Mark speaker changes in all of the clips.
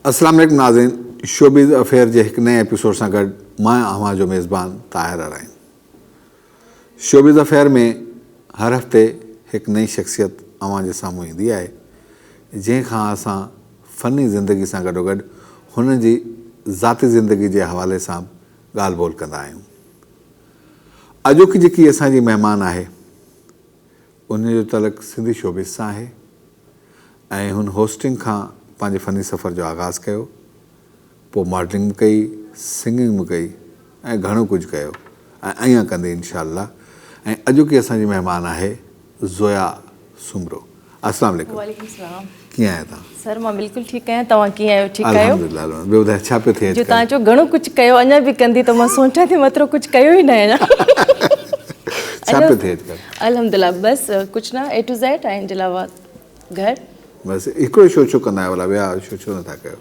Speaker 1: اسلام عليڪم ناظرين شوبز افيئر جي هڪ نئين ايپيسوڊ سان گڏ مان اوهان جو ميزبان طاهر ارائين شوبز افيئر ۾ هر هفتي هڪ نئين شخصيت اوهان جي سامهون ايندي آهي جنهن کان اسان فني زندگي سان گڏوگڏ هنن جي ذاتي زندگي جي حوالي سان به ڳالهه ٻولهه ڪندا آهيون اڄوڪي جيڪي اسان جي مهمان آهي ان جو تعلق سنڌي شوبز سان آهي ۽ هن هوسٽنگ کان پنهنجي فني سفر جو آغاز ڪيو، پوء ماڊلنگ به ڪئي، سنگنگ به ڪئي ۽ گهڻو ڪجهه ڪيو ۽ اڃان ڪندي انشاء الله ۽ اڄوڪي اسان جي مهمان آهي زويا سومرو. السلام عليڪم.
Speaker 2: وعليڪم السلام.
Speaker 1: ڪيئن آهيو توهان؟
Speaker 2: سر مان بلڪل ٺيڪ آهيان توهان ڪيئن آهيو ٺيڪ آهيو؟
Speaker 1: الحمدلله الحمدلله ٻيو ٻڌايو ڇا پيو ٿئي
Speaker 2: جو توهان چيو گهڻو ڪجهه ڪيو اڃا به ڪندي ته مان سوچان ٿي مان ايترو ڪجهه ڪيو ئي ناهي اڃا.
Speaker 1: ڇا پيو ٿئي اڄڪلهه؟
Speaker 2: الحمدلله بس ڪجهه نه اي ٽو زيڊ ۽ ان جي علاوه گهر.
Speaker 1: بس هڪڙو شو ڇو ڪندا آهيو ڀلا ٻيا شو ڇو نٿا ڪيو؟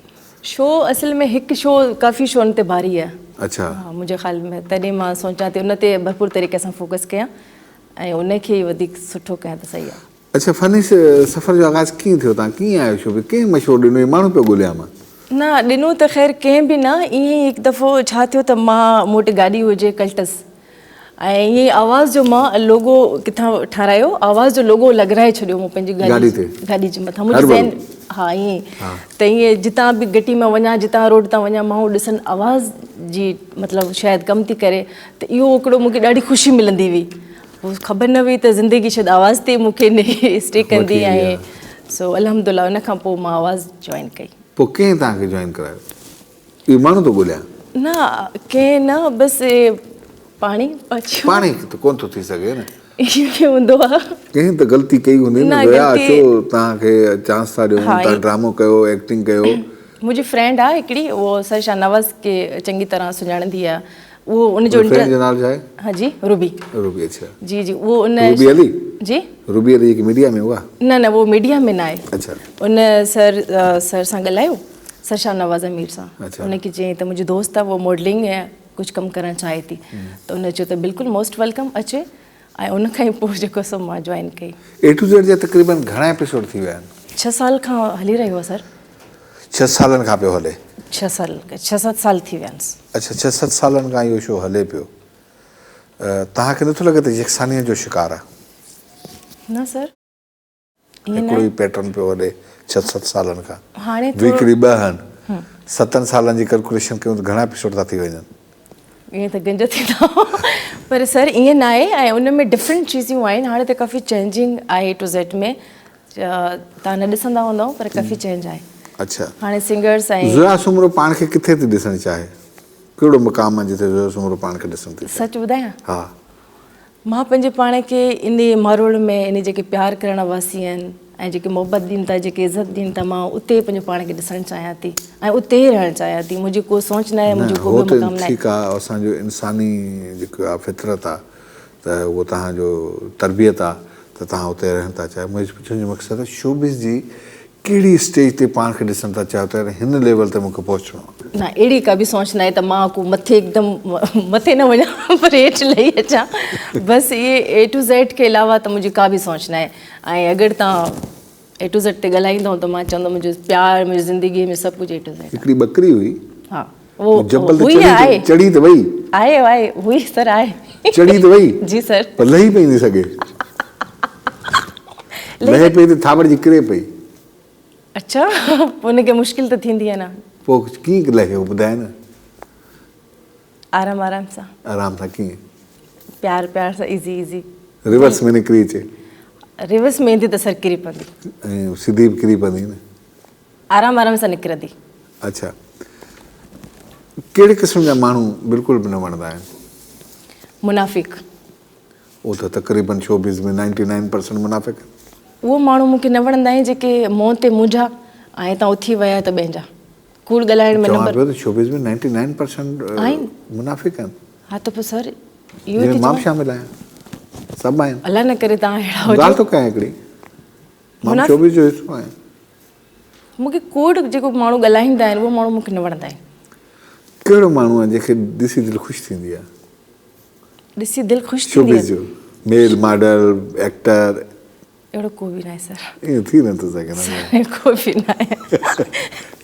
Speaker 2: شو اصل ۾ هڪ شو ڪافي شون تي ڀاري آهي.
Speaker 1: اڇا.
Speaker 2: ها منهنجي خيال ۾ تڏهن مان سوچان ٿي ان تي ڀرپور طريقي سان فوڪس ڪيان ۽ ان کي ئي وڌيڪ سٺو ڪيان ته صحيح آهي.
Speaker 1: اڇا فني سفر جو آغاز ڪيئن ٿيو تان ڪيئن آيو شو ۾ ڪنهن مشورو ڏنو هي ماڻهو پيو ڳوليان مان.
Speaker 2: نه ڏنو ته خير ڪنهن به نه ائين ئي هڪ دفعو ڇا ٿيو ته مان مون وٽ گاڏي هجي ڪلٽس ۽ ائين ئي آواز جو مان لوگو ڪٿان ٺارايو آواز جو لوگو لڳرائي ڇڏيو مون پنهنجي گاڏي گاڏي جي مٿان منهنجي ذهن ها ائين ئي ته ائين جتان به گهٽي مان وڃان جتان روڊ تان وڃان ماڻهو ڏسن آواز جي مطلب شايد ڪم ٿي ڪري ته اهو هڪڙو مون کي ڏاڍي خوشي ملندي هئي پوء خبر نه هئي ته زندگي شايد آواز تي مون کي اسٽي ڪندي ۽ سو الحمدلله ان کان پوء مان آواز جوائن ڪئي.
Speaker 1: پوء ڪنهن توهان کي جوائن ڪرايو؟ اهو ماڻهو ٿو ڳوليان.
Speaker 2: نه ڪنهن نه بس پاڻي پڇيو.
Speaker 1: پاڻي ته ڪونه ٿو ٿي سگهي نه.
Speaker 2: ائين به هوندو آ.
Speaker 1: ڪنهن ته غلطي ڪئي هوندي نه زويا اچو توهان کي چانس ٿا ڏيون توهان ڊرامو ڪيو ايڪٽنگ ڪيو.
Speaker 2: منهنجي فرينڊ آ هڪڙي اهو سر شاهنواز کي چڱي طرح سڃاڻندي آ اهو ان جو
Speaker 1: فرينڊ جو نالو ڇا آهي؟
Speaker 2: ها جي روبي.
Speaker 1: روبي اڇا.
Speaker 2: جي جي اهو ان
Speaker 1: روبي علي؟
Speaker 2: جي
Speaker 1: روبي علي جيڪي ميڊيا ۾ اها؟
Speaker 2: نه نه اهو ميڊيا ۾ نه آهي.
Speaker 1: اڇا.
Speaker 2: ان سر سر سان ڳالهايو سر شاهنواز امير سان.
Speaker 1: اڇا.
Speaker 2: ان کي چيائين ته منهنجي دوست آهي اها ماڊلنگ ۽ ڪجهه ڪم ڪرڻ چاهي ٿي ته ان چيو ته بلڪل موسٽ welcome اچي ۽ ان کان ئي پوء جيڪو سو مان جوائن ڪئي.
Speaker 1: اي ٽو زيڊ جا تقريبن گهڻا ايپيسوڊ ٿي ويا آهن؟
Speaker 2: ڇهه سال کان هلي رهيو آهي سر.
Speaker 1: ڇهه سالن کان پيو هلي.
Speaker 2: ڇهه سال ڇهه ست سال ٿي ويا آهن.
Speaker 1: اڇا ڇهه ست سالن کان اهو شو هلي پيو. توهان کي نٿو لڳي ته يڪسانيت جو شڪار آهي؟
Speaker 2: نه سر ائين
Speaker 1: هڪڙو ئي پيٽرن پيو هلي ڇهه ست سالن کان.
Speaker 2: هاڻي ٿورو
Speaker 1: ويڪلي ٻه آهن. ستن سالن جي ڪلڪوليشن ڪيون ته گهڻا ايپيسوڊ ٿا ٿي وڃن.
Speaker 2: ائين ته گنج ٿيندا پر سر ائين ناهي ۽ ان ۾ ڊفرنٽ چيزيون آهن هاڻي ته ڪافي چينجنگ آهي اي ٽو زيڊ ۾ توهان نه ڏسندا هوندؤ پر ڪافي چينج آهي.
Speaker 1: اڇا
Speaker 2: هاڻي سنگرس ۽
Speaker 1: زويا سومرو پاڻ کي ڪٿي ٿي ڏسڻ چاهي؟ ڪهڙو مقام آهي جتي زويا سومرو پاڻ کي ڏسڻ ٿي چاهي؟
Speaker 2: سچ ٻڌايان؟
Speaker 1: ها.
Speaker 2: مان پنهنجي پاڻ کي انهي ماروڙ ۾ انهي جيڪي پيار ڪرڻ واسي آهن ۽ جيڪي محبت ڏين ٿا جيڪي عزت ڏين ٿا مان اتي پنهنجو پاڻ کي ڏسڻ چاهيان ٿي ۽ اتي ئي رهڻ چاهيان ٿي منهنجي ڪو سوچ ناهي
Speaker 1: نه
Speaker 2: منهنجو ڪو
Speaker 1: هو
Speaker 2: ٻيو
Speaker 1: ته
Speaker 2: مقام ناهي.
Speaker 1: ٺيڪ آهي اسان جو انساني جيڪو آهي فطرت آهي ته اهو توهان جو تربيت آ ته توهان اتي رهڻ ٿا چاهيو منهنجي پڇڻ جو مقصد آهي شوبز جي ڪهڙي اسٽيج تي پاڻ کي ڏسڻ ٿا چاهيو ته يار هن ليول تي مونکي پهچڻو آ.
Speaker 2: نه اهڙي ڪا به سوچ ناهي ته مان ڪو مٿي هڪدم مٿي نه وڃان پر هيٺ لهي اچان بس اهي اي ٽو زيڊ کي علاوه ته منهنجي ڪا به سوچ ناهي ۽ اگر توهان اي ٽو زيڊ تي ڳالهائيندؤ ته مان چوندم منهنجو پيار منهنجي زندگي ۾ سڀ ڪجهه اي ٽو زيڊ آ.
Speaker 1: هڪڙي ٻڪري هئي.
Speaker 2: ها اهو
Speaker 1: جبل تي
Speaker 2: هئي
Speaker 1: چڙهي
Speaker 2: آهي.
Speaker 1: چڙهي ته وئي.
Speaker 2: آهي آهي هئي سر آهي.
Speaker 1: چڙهي ته وئي.
Speaker 2: جي سر.
Speaker 1: پر لهي پئي نٿي سگهي. لهي پئي ته ٿاٻڙجي ڪري پئي.
Speaker 2: اڇا پوء ان کي مشڪل ته ٿيندي آهي نه.
Speaker 1: پوء ڪيئن لهيو ٻڌاء نه.
Speaker 2: آرام آرام سان.
Speaker 1: آرام سان ڪيئن؟
Speaker 2: پيار پيار سان ايزي ايزي.
Speaker 1: ريورس ۾ نڪري اچي.
Speaker 2: ريورس ۾ ايندي ته سر ڪري پوندي.
Speaker 1: ۽ سڌي به ڪري پوندي نه.
Speaker 2: آرام آرام سان نڪرندي.
Speaker 1: اڇا ڪهڙي قسم جا ماڻهو بلڪل به نه وڻندا آهن؟
Speaker 2: منافق.
Speaker 1: اهو ته تقريبن شوبز ۾ نائنٽي نائن پرسنٽ منافق آهن.
Speaker 2: اهو ماڻهو مون کي نه وڻندا آهن جيڪي منهن تي منهنجا ۽ هتان اٿي ويا ته ٻين جا. ڪوڙ ڳالهائڻ ۾
Speaker 1: چوان
Speaker 2: نمبر.
Speaker 1: پيو ته شوبز ۾ نائنٽي نائن پرسنٽ
Speaker 2: آهن.
Speaker 1: منافق آهن.
Speaker 2: ها ته پوء سر اهو
Speaker 1: جنهن
Speaker 2: ٿي
Speaker 1: ۾ مان به
Speaker 2: چوان.
Speaker 1: شامل آهيان. سڀ آهن.
Speaker 2: الله نه ڪري توهان اهڙا هجو.
Speaker 1: ڳالهه ٿو ڪيان هڪڙي. مان به شوبز جو حصو آهيان.
Speaker 2: مون کي ڪوڙ جيڪو ماڻهو ڳالهائيندا آهن اهي ماڻهو مون کي نه وڻندا آهن.
Speaker 1: ڪهڙو ماڻهو آهي جنهن کي ڏسي دل خوش ٿيندي آهي؟
Speaker 2: ڏسي دل خوش ٿيندي آهي.
Speaker 1: شوبز جو ميل ماڊل ايڪٽر.
Speaker 2: اهڙو ڪو به ناهي سر.
Speaker 1: ائين ٿي نه ٿو سگهي نه.
Speaker 2: سر ڪو به ناهي.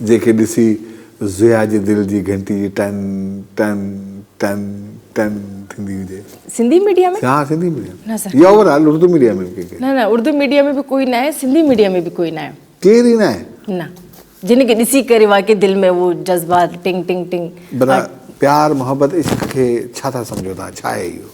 Speaker 1: جنهن کي ڏسي زويا جي دل جي گهنٽي جي ٽن ٽن ٽن ٽن ٿيندي هجي.
Speaker 2: سنڌي ميڊيا ۾؟
Speaker 1: ها سنڌي ميڊيا
Speaker 2: ۾. نه سر.
Speaker 1: يا اوور آل اردو ميڊيا ۾ به ڪنهن کي.
Speaker 2: نه نه اردو ميڊيا ۾ به ڪوئي ناهي سنڌي ميڊيا ۾ به ڪوئي ناهي.
Speaker 1: ڪير ئي ناهي؟
Speaker 2: نه جنھن کي ڏسي ڪري واقعي دل ۾ اهو جذبات ٽنگ ٽنگ ٽنگ.
Speaker 1: ڀلا پيار محبت عشق کي ڇا ٿا سمجهو توهان ڇا آهي اهو؟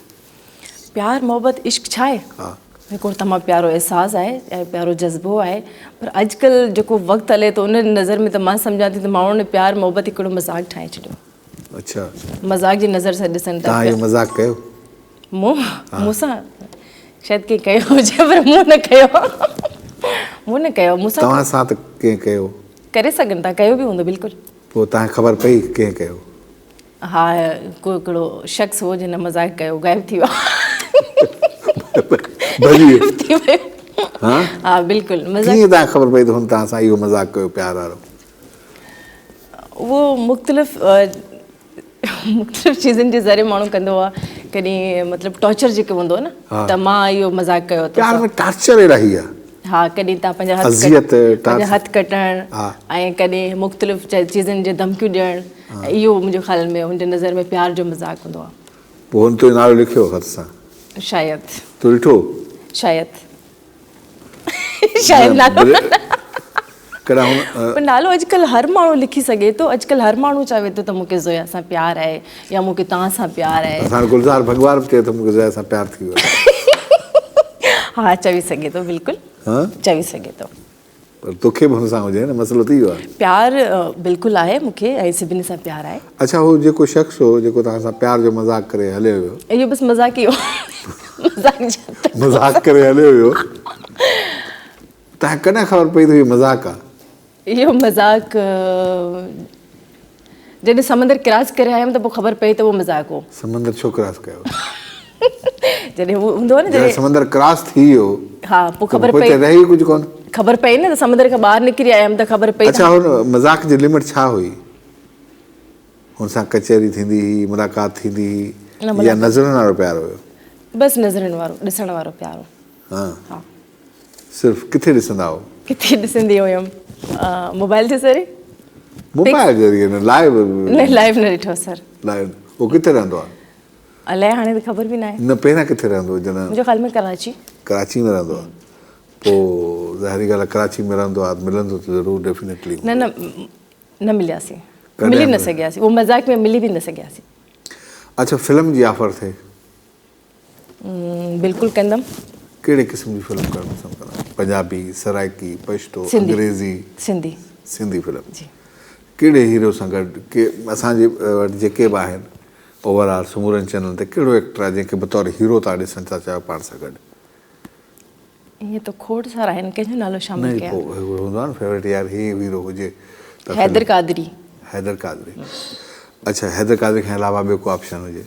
Speaker 2: پيار محبت عشق ڇا آهي؟
Speaker 1: ها.
Speaker 2: هڪڙو تمام پيارو احساس آهي ۽ پيارو جذبو آهي پر اڄڪلهه جيڪو وقت هلي ٿو ان نظر ۾ ته مان سمجهان ٿي ته ماڻهن پيار محبت هڪڙو مذاق ٺاهي ڇڏيو.
Speaker 1: اڇا.
Speaker 2: مذاق جي نظر سان ڏسن
Speaker 1: ٿا. توهان اهو مذاق ڪيو؟
Speaker 2: مون مون سان شايد ڪنهن ڪيو هجي پر مون نه ڪيو مون نه ڪيو مون سان.
Speaker 1: توهان سان ته ڪنهن ڪيو؟
Speaker 2: ڪري سگهن ٿا ڪيو به هوندو بلڪل.
Speaker 1: پوء توهان کي خبر پئي ڪنهن ڪيو؟
Speaker 2: ها ڪو هڪڙو شخص هو جنھن مذاق ڪيو غائب ٿي ويو.
Speaker 1: ڀڄي ويو.
Speaker 2: ٿي ويو.
Speaker 1: ها
Speaker 2: ها بلڪل مذاق.
Speaker 1: ڪيئن توهان کي خبر پئي ته هن توهان سان اهو مذاق ڪيو پيار وارو؟
Speaker 2: اهو مختلف مختلف چيزن جي ذريعي ماڻهو ڪندو آهي ڪڏهن مطلب ٽارچر جيڪو هوندو آهي نه ته مان اهو مذاق ڪيو
Speaker 1: پيار ۾ ٽارچر الاهي آهي.
Speaker 2: ها ڪڏهن تان پنهنجا هٿ پنهنجا هٿ ڪٽڻ ۽ ڪڏهن مختلف چيزن جي ڌمڪيون ڏيڻ اهو منهنجي خيال ۾ هن جي نظر ۾ پيار جو مذاق هوندو آهي.
Speaker 1: پوء هن تنهنجو نالو لکيو هٿ سان؟
Speaker 2: شايد.
Speaker 1: تو ڏٺو؟
Speaker 2: شايد. شايد نالو
Speaker 1: ڪڏهن
Speaker 2: پر نالو اڄڪلهه هر ماڻهو لکي سگهي ٿو اڄڪلهه هر ماڻهو چوي ٿو ته مون کي زويا سان پيار آهي يا مون کي توهان سان پيار آهي.
Speaker 1: اسان گلزار ڀڳوار به چئي ٿو مون کي زويا سان پيار ٿي ويو آهي.
Speaker 2: ها چوي سگهي ٿو بلڪل چوي سگهي ٿو.
Speaker 1: پر توکي به هن سان هجي نه مسئلو ٿي ويو آهي.
Speaker 2: پيار بلڪل آهي مون کي ۽ سڀني سان پيار آهي.
Speaker 1: اڇا هو جيڪو شخص هو جيڪو توهان سان پيار جو مذاق ڪري هليو ويو.
Speaker 2: اهو بس مذاق ئي هو. مذاق
Speaker 1: مذاق ڪري هليو ويو. توهان کي ڪڏهن خبر پئي ته اهو مذاق آهي؟
Speaker 2: اهو مذاق جڏهن سمندر ڪراس ڪري آيم ته پوء خبر پئي ته اهو مذاق هو.
Speaker 1: سمندر ڇو ڪراس ڪيو؟
Speaker 2: جڏهن هو هوندو آهي نه
Speaker 1: جڏهن سمندر ڪراس ٿي ويو
Speaker 2: ها پوء خبر پئي
Speaker 1: ته رهي ڪجهه ڪونه.
Speaker 2: خبر پئي نه ته سمندر کان ٻاهر نڪري آيم ته خبر پئي.
Speaker 1: اڇا هن مذاق جي لمٽ ڇا هئي؟ هن سان ڪچهري ٿيندي هئي، ملاقات ٿيندي هئي يا نظرن وارو پيار هيو؟
Speaker 2: بس نظرن وارو، ڏسڻ وارو پيار هو.
Speaker 1: ها ها صرف ڪٿي ڏسندا هئو؟
Speaker 2: ڪٿي ڏسندي هيم موبائل جي ذريعي.
Speaker 1: موبائل ذريعي نه لائيو؟
Speaker 2: نه لائيو نه ڏٺو سر.
Speaker 1: لائيو هو ڪٿي رهندو آهي؟
Speaker 2: الائي هاڻي ته خبر به ناهي.
Speaker 1: نه پهريان ڪٿي رهندو هو جڏهن؟
Speaker 2: منهنجي خيال ۾ ڪراچي.
Speaker 1: ڪراچي ۾ رهندو آهي پوء ظاهري ڳالهه آهي ڪراچي ۾ رهندو آهي ته ملندو ته ضرور ڊيفينيٽلي
Speaker 2: نه نه نه ملياسين ملي نه سگهياسين اهو مذاق ۾ ملي به نه سگهياسين.
Speaker 1: اڇا فلم جي آفر ٿئي؟
Speaker 2: بلڪل ڪندم.
Speaker 1: ڪهڙي قسم جي فلم ڪرڻ پسند ڪندا؟ پنجابي، سرائيڪي، پشتو، انگريزي؟
Speaker 2: سنڌي.
Speaker 1: سنڌي فلم.
Speaker 2: جي.
Speaker 1: ڪهڙي هيرو سان گڏ ڪي اسان جي وٽ جيڪي به آهن اوور آل سمورن چينلن تي ڪهڙو ايڪٽر آهي جنهن کي بطور هيرو توهان ڏسڻ ٿا چاهيو پاڻ سان گڏ؟
Speaker 2: ائين ته کوڙ سارا آهن ڪنهن جو نالو شامل
Speaker 1: نه
Speaker 2: ڪيان؟
Speaker 1: پوء هڪڙو هوندو آهي نه فيورٽ يار هي هيرو هجي
Speaker 2: ته حيدر قادري.
Speaker 1: حيدر قادري اڇا حيدر قادري کان علاوه ٻيو ڪو آپشن هجي؟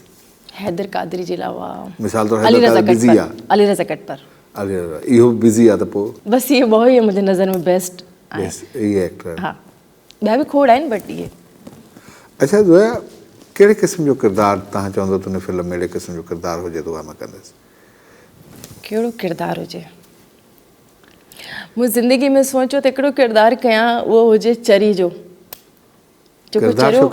Speaker 2: حيدر قادري جي علاوه
Speaker 1: مثال طور حيدر قادري بزي آ.
Speaker 2: علي رضا ڪٽپر.
Speaker 1: علي رضا اهو به بزي آ ته پوء؟
Speaker 2: بس اهي ٻه ئي منهنجي نظر ۾ بيسٽ آهن.
Speaker 1: بيسٽ اهي ايڪٽر آهن.
Speaker 2: ها ٻيا به کوڙ آهن بٽ اهي.
Speaker 1: اڇا زويا ڪهڙي قسم جو ڪردار توهان چوندو ته ان فلم ۾ اهڙي قسم جو ڪردار هجي ته اها مان ڪندس؟
Speaker 2: ڪهڙو ڪردار هجي؟ مون زندگي ۾ سوچيو ته هڪڙو ڪردار ڪيان اهو هجي چري جو. جيڪو چريو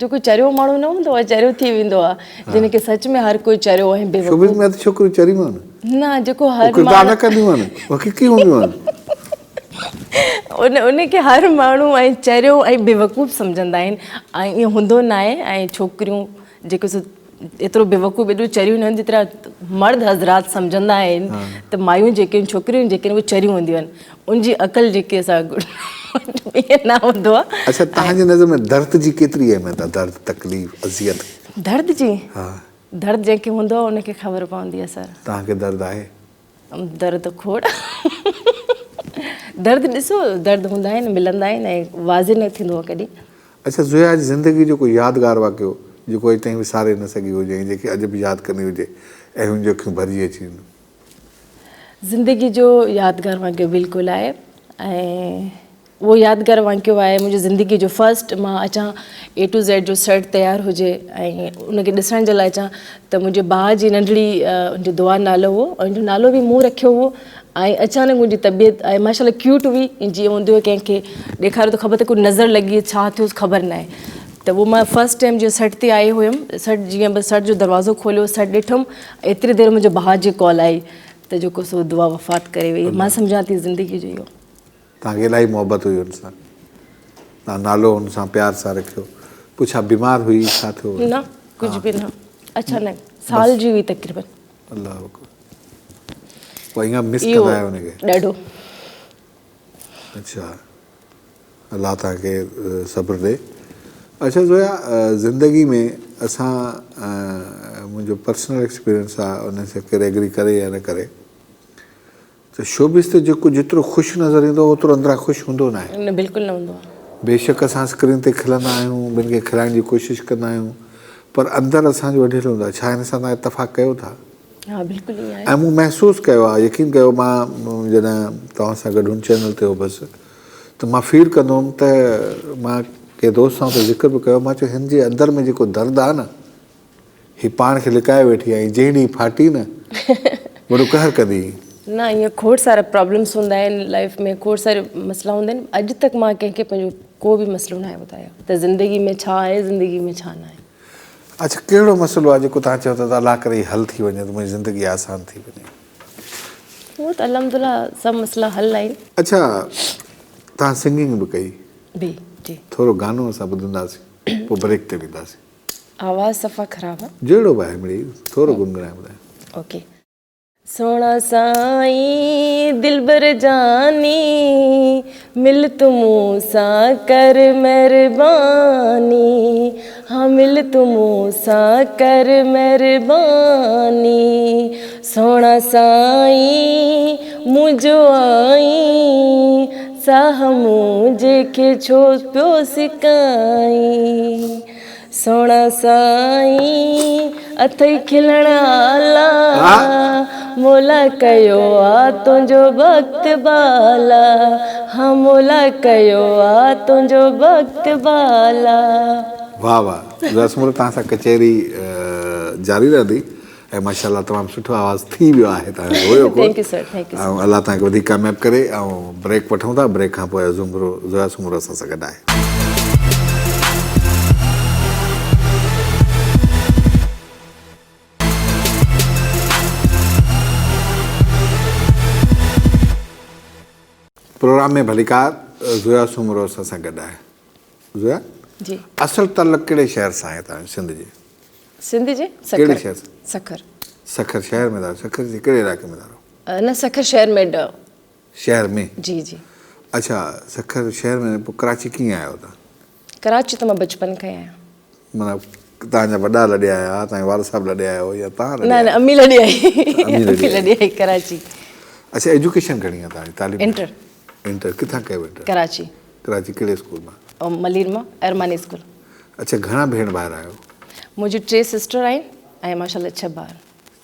Speaker 2: جيڪو چريو ماڻهو نه هوندو آهي چريو ٿي ويندو آهي جنهن کي سچ ۾ هر ڪوئي چريو ۽ بيوقوف.
Speaker 1: شوبز ۾ ته ڇوڪريون چريون آهن.
Speaker 2: نه جيڪو هر
Speaker 1: ڪردار نه ڪنديون آهن حقيقي هونديون آهن.
Speaker 2: ان ان کي هر ماڻهو ۽ چريو ۽ بيوقوف سمجهندا آهن ۽ ائين هوندو ناهي ۽ ڇوڪريون جيڪو سو ايترو بيوقوف ايڏو چريون نه آهن جيترا مرد حضرات سمجهندا آهن ته مايون جيڪي آهن ڇوڪريون جيڪي آهن اهي چريون هونديون آهن ان جي عقل جيڪي اسان ائين نه هوندو آهي.
Speaker 1: اڇا توهان جي نظر ۾ درد جي ڪيتري اهميت آهي درد تڪليف اذيت.
Speaker 2: درد جي درد جنهن کي هوندو آهي ان کي خبر پوندي آهي سر.
Speaker 1: توهان کي درد آهي؟
Speaker 2: درد کوڙ درد ڏسو درد هوندا آهن ملندا آهن ۽ واضح نه ٿيندو آهي ڪڏهن.
Speaker 1: اڇا زويا جي زندگي جو ڪو يادگار واقعو جيڪو اڄ تائين وساري نه سگهي هجي ۽ جيڪي اڄ به ياد ڪندي هجي ۽ هن جون اکيون ڀرجي اچي وينديون.
Speaker 2: زندگي جو يادگار واقعو بلڪل آهي ۽ اهو يادگار واقعو آهي منهنجي زندگي جو فرسٽ مان اچان اي ٽو زيڊ جو سيٽ تيار هجي ۽ ان کي ڏسڻ جي لاء اچان ته منهنجي ڀاء جي ننڍڙي ان جو دعا نالو هو ان جو نالو به مون رکيو هو ۽ اچانڪ منهنجي طبيعت ۽ ماشاء الله ڪيوٽ هئي جيئن هوندو هو ڪنهن کي ڏيکاريو ته خبر ته ڪو نظر لڳي ڇا ٿيو خبر ناهي ته اهو مان فرسٽ ٽائيم جيئن سيٽ تي آئي هيم سيٽ جيئن بس سيٽ جو دروازو کوليو سيٽ ڏٺم ايتري دير منهنجي ڀاء جي ڪال آئي ته جيڪو سو دعا وفات ڪري وئي مان سمجهان ٿي زندگي جو اهو.
Speaker 1: توهان کي الاهي محبت هئي هن سان توهان نالو هن سان پيار سان رکيو پوء ڇا بيمار هئي ڇا ٿيو
Speaker 2: نه ڪجهه به نه اچانڪ سال جي هئي تقريبن.
Speaker 1: الله اڪبر پوء ائين مس ڪندا آهيو ان کي؟
Speaker 2: ڏاڍو.
Speaker 1: اڇا الله توهان کي صبر ڏي. اڇا زويا زندگي ۾ اسان منهنجو پرسنل ايڪسپيرينس آ ان سان ڪير ايگري ڪري يا نه ڪري ته شوبز تي جيڪو جيترو خوش نظر ايندو آ اوترو اندران خوش هوندو ناهي.
Speaker 2: نه بلڪل نه هوندو آ.
Speaker 1: بيشڪ اسان اسڪرين تي کلندا آهيون ٻين کي کلائڻ جي ڪوشش ڪندا آهيون پر اندر اسان جو اڍيل هوندو آهي ڇا هن سان توهان اتفاق ڪيو ٿا؟
Speaker 2: ها بلڪل ائين آهي.
Speaker 1: ۽ مون محسوس ڪيو آهي يقين ڪيو مان جڏهن توهان سان گڏ هن چينل تي هوس ته مان فيل ڪندو هوم ته مان ڪنهن دوست سان اتي ذڪر به ڪيو مان چيو هن جي اندر ۾ جيڪو درد آهي نه هي پاڻ کي لڪائي ويٺي آهي جنهن ڏينهن ڦاٽي نه وڏو قهر ڪندي.
Speaker 2: نه ائين کوڙ سارا پرابلمس هوندا آهن لائف ۾ کوڙ سارا مسئلا هوندا آهن اڄ تڪ مان ڪنهن کي پنهنجو ڪو به مسئلو ناهي ٻڌايو ته زندگي ۾ ڇا آهي زندگي ۾ ڇا ناهي.
Speaker 1: اڇا ڪهڙو مسئلو آهي جيڪو توهان چئو ٿا ته الله ڪري هي حل ٿي وڃي ته منهنجي زندگي آسان ٿي وڃي.
Speaker 2: هو ته الحمدلله سڀ مسئلا حل آهن.
Speaker 1: اڇا توهان سنگنگ به ڪئي.
Speaker 2: به جي.
Speaker 1: ٿورو گانو اسان ٻڌنداسين پوء بريڪ تي وينداسين.
Speaker 2: آواز صفا خراب آ.
Speaker 1: جهڙو به آهي مڙئي ٿورو گنگنائي ٻڌايو.
Speaker 2: اوڪي. سهڻا سائين دلبر جاني مل تون مون سان ڪر مهرباني ها مل تون مون سان ڪر مهرباني سهڻا سائين منهنجو آئين ساهه منهنجي کي ڇو پيو سڪائين سهڻا سائين اٿئي کلڻ آلا مولا ڪيو آ تنهنجو بخت بالا ها مولا ڪيو آ تنهنجو بخت بالا.
Speaker 1: واه واه رسمل توهان سان ڪچهري جاري رهندي ۽ ماشاء الله تمام سٺو آواز ٿي ويو آهي توهان جو هيو ڪو
Speaker 2: thank you sir thank you
Speaker 1: ۽ الله توهان کي وڌيڪ ڪامياب ڪري ۽ بريڪ وٺون ٿا بريڪ کان پوء زمرو زويا سومرو اسان سان گڏ آهي. پروگرام ۾ ڀليڪار زويا سومرو اسان سان گڏ آهي. زويا
Speaker 2: جي
Speaker 1: اصل تعلق ڪهڙي شهر سان آهي توهان جو سنڌ جي؟
Speaker 2: سنڌ جي سکر.
Speaker 1: ڪهڙي شهر سان؟
Speaker 2: سکر.
Speaker 1: سکر شهر ۾ ٿا سکر جي ڪهڙي علائقي ۾ ٿا رهو؟
Speaker 2: نه سکر شهر ۾ ڊ.
Speaker 1: شهر ۾؟
Speaker 2: جي جي.
Speaker 1: اڇا سکر شهر ۾ پوء ڪراچي ڪيئن آيا آهيو توهان؟
Speaker 2: ڪراچي ته مان بچپن کان ئي آهيان.
Speaker 1: معنيٰ توهان جا وڏا لڏي آيا، توهان جي والد صاحب لڏي آيو يا توهان لڏي
Speaker 2: نه نه
Speaker 1: آيا؟
Speaker 2: امي لڏي آئي.
Speaker 1: امي
Speaker 2: لڏي آئي ڪراچي.
Speaker 1: اڇا ايجوڪيشن گهڻي آهي توهان جي تعليم؟
Speaker 2: انٽر.
Speaker 1: انٽر ڪٿان ڪيو انٽر؟
Speaker 2: ڪراچي.
Speaker 1: ڪراچي ڪهڙي اسڪول مان؟
Speaker 2: ملير مان ارماني اسڪول.
Speaker 1: اڇا گهڻا ڀيڻ ڀائر آهيو؟
Speaker 2: منهنجي ٽي سسٽر آهن ۽ ماشاءالله ڇهه ڀائر.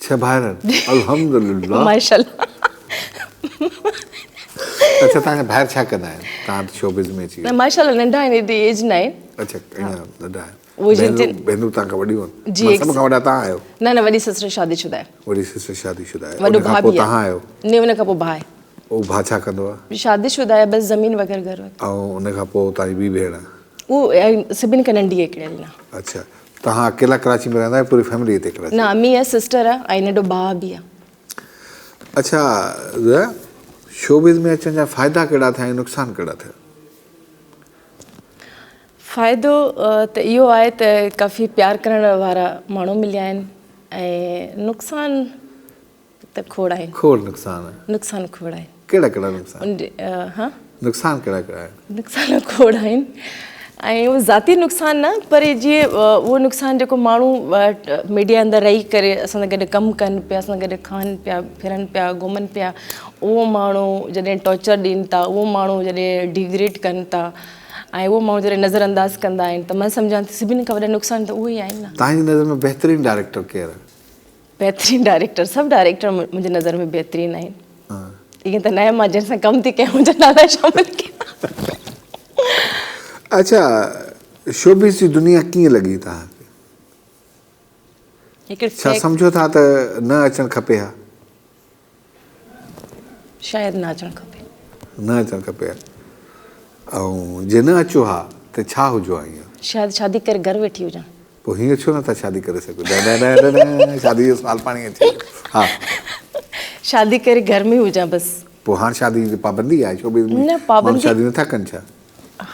Speaker 1: ڇهه ڀائر آهن الحمدلله.
Speaker 2: ماشاءالله.
Speaker 1: اڇا توهان جا ڀائر ڇا ڪندا آهن؟ توهان ته شوبز ۾ اچي ويا.
Speaker 2: نه ماشاءالله ننڍا آهن ايڏي ايج نه آهن.
Speaker 1: اڇا اڃا ننڍا آهن. ڀينرون توهان کان وڏيون آهن؟
Speaker 2: جي
Speaker 1: سڀ کان وڏا توهان آهيو؟
Speaker 2: نه نه وڏي سسٽر شادي شده آهي.
Speaker 1: وڏي سسٽر شادي شده آهي.
Speaker 2: وڏو ڀاء به آهي.
Speaker 1: توهان آهيو؟
Speaker 2: نه ان کان پوء ڀاء آهي.
Speaker 1: اهو ڀاء ڇا ڪندو آهي؟
Speaker 2: شادي شده آهي بس زمين وغيره گهر وغيره.
Speaker 1: ۽ ان کان پوء توهان جي ٻي ڀيڻ؟
Speaker 2: اهو سڀني کان ننڍي آهي هڪڙي علينا.
Speaker 1: اڇا توهان اڪيلا ڪراچي ۾ رهندا آهيو پوري فيملي هتي ڪراچي؟
Speaker 2: نه امي آهي سسٽر آهي ۽ ننڍو ڀاء به آهي.
Speaker 1: اڇا زويا شوبز ۾ اچڻ جا فائدا ڪهڙا ٿيا ۽ نقصان ڪهڙا ٿيا؟
Speaker 2: فائدو ته اهو آهي ته ڪافي پيار ڪرڻ وارا ماڻهو مليا آهن ۽ نقصان ته کوڙ آهن.
Speaker 1: کوڙ نقصان آهن.
Speaker 2: نقصان کوڙ آهن.
Speaker 1: ڪهڙا ڪهڙا نقصان؟
Speaker 2: ها؟
Speaker 1: نقصان ڪهڙا ڪهڙا آهن؟
Speaker 2: نقصان کوڙ آهن ۽ اهو ذاتي نقصان نه پر جيئن اهو نقصان جيڪو ماڻهو ميڊيا اندر رهي ڪري اسان سان گڏ ڪم ڪن پيا اسان سان گڏ کائن پيا ڦرن پيا گهمن پيا اهو ماڻهو جڏهن ٽارچر ڏين ٿا اهو ماڻهو جڏهن ڊيگريڊ ڪن ٿا ۽ اهو ماڻهو جڏهن نظر انداز ڪندا آهن ته مان سمجهان ٿي سڀني کان وڏا نقصان ته اهي ئي آهن نه.
Speaker 1: توهان جي نظر ۾ بهترين ڊائريڪٽر ڪير آهي؟
Speaker 2: بهترين ڊائريڪٽر سڀ ڊائريڪٽر منهنجي نظر ۾ بهترين آهن ائين ته ناهي مان جنهن سان ڪم ٿي ڪيان منهنجا نالا شامل ڪيان.
Speaker 1: اڇا شوبز جي دنيا ڪيئن لڳي توهان کي؟ ڇا سمجهو ٿا ته نه اچڻ کپي ها؟
Speaker 2: شايد نه اچڻ کپي.
Speaker 1: نه اچڻ کپي ها ۽ جي نه اچو ها ته ڇا هجو ها هينئر؟
Speaker 2: شايد شادي ڪري گهر ويٺي هجان.
Speaker 1: پوء هينئر ڇو نٿا شادي ڪري سگهو؟ ڊن شادي جو سوال پاڻ ئي اچي ويو. ها.
Speaker 2: شادي ڪري گهر ۾ هجان بس.
Speaker 1: پوء هاڻ شادي جي پابندي آهي ڇو ڀي
Speaker 2: نه پابندي
Speaker 1: شادي نٿا ڪن ڇا؟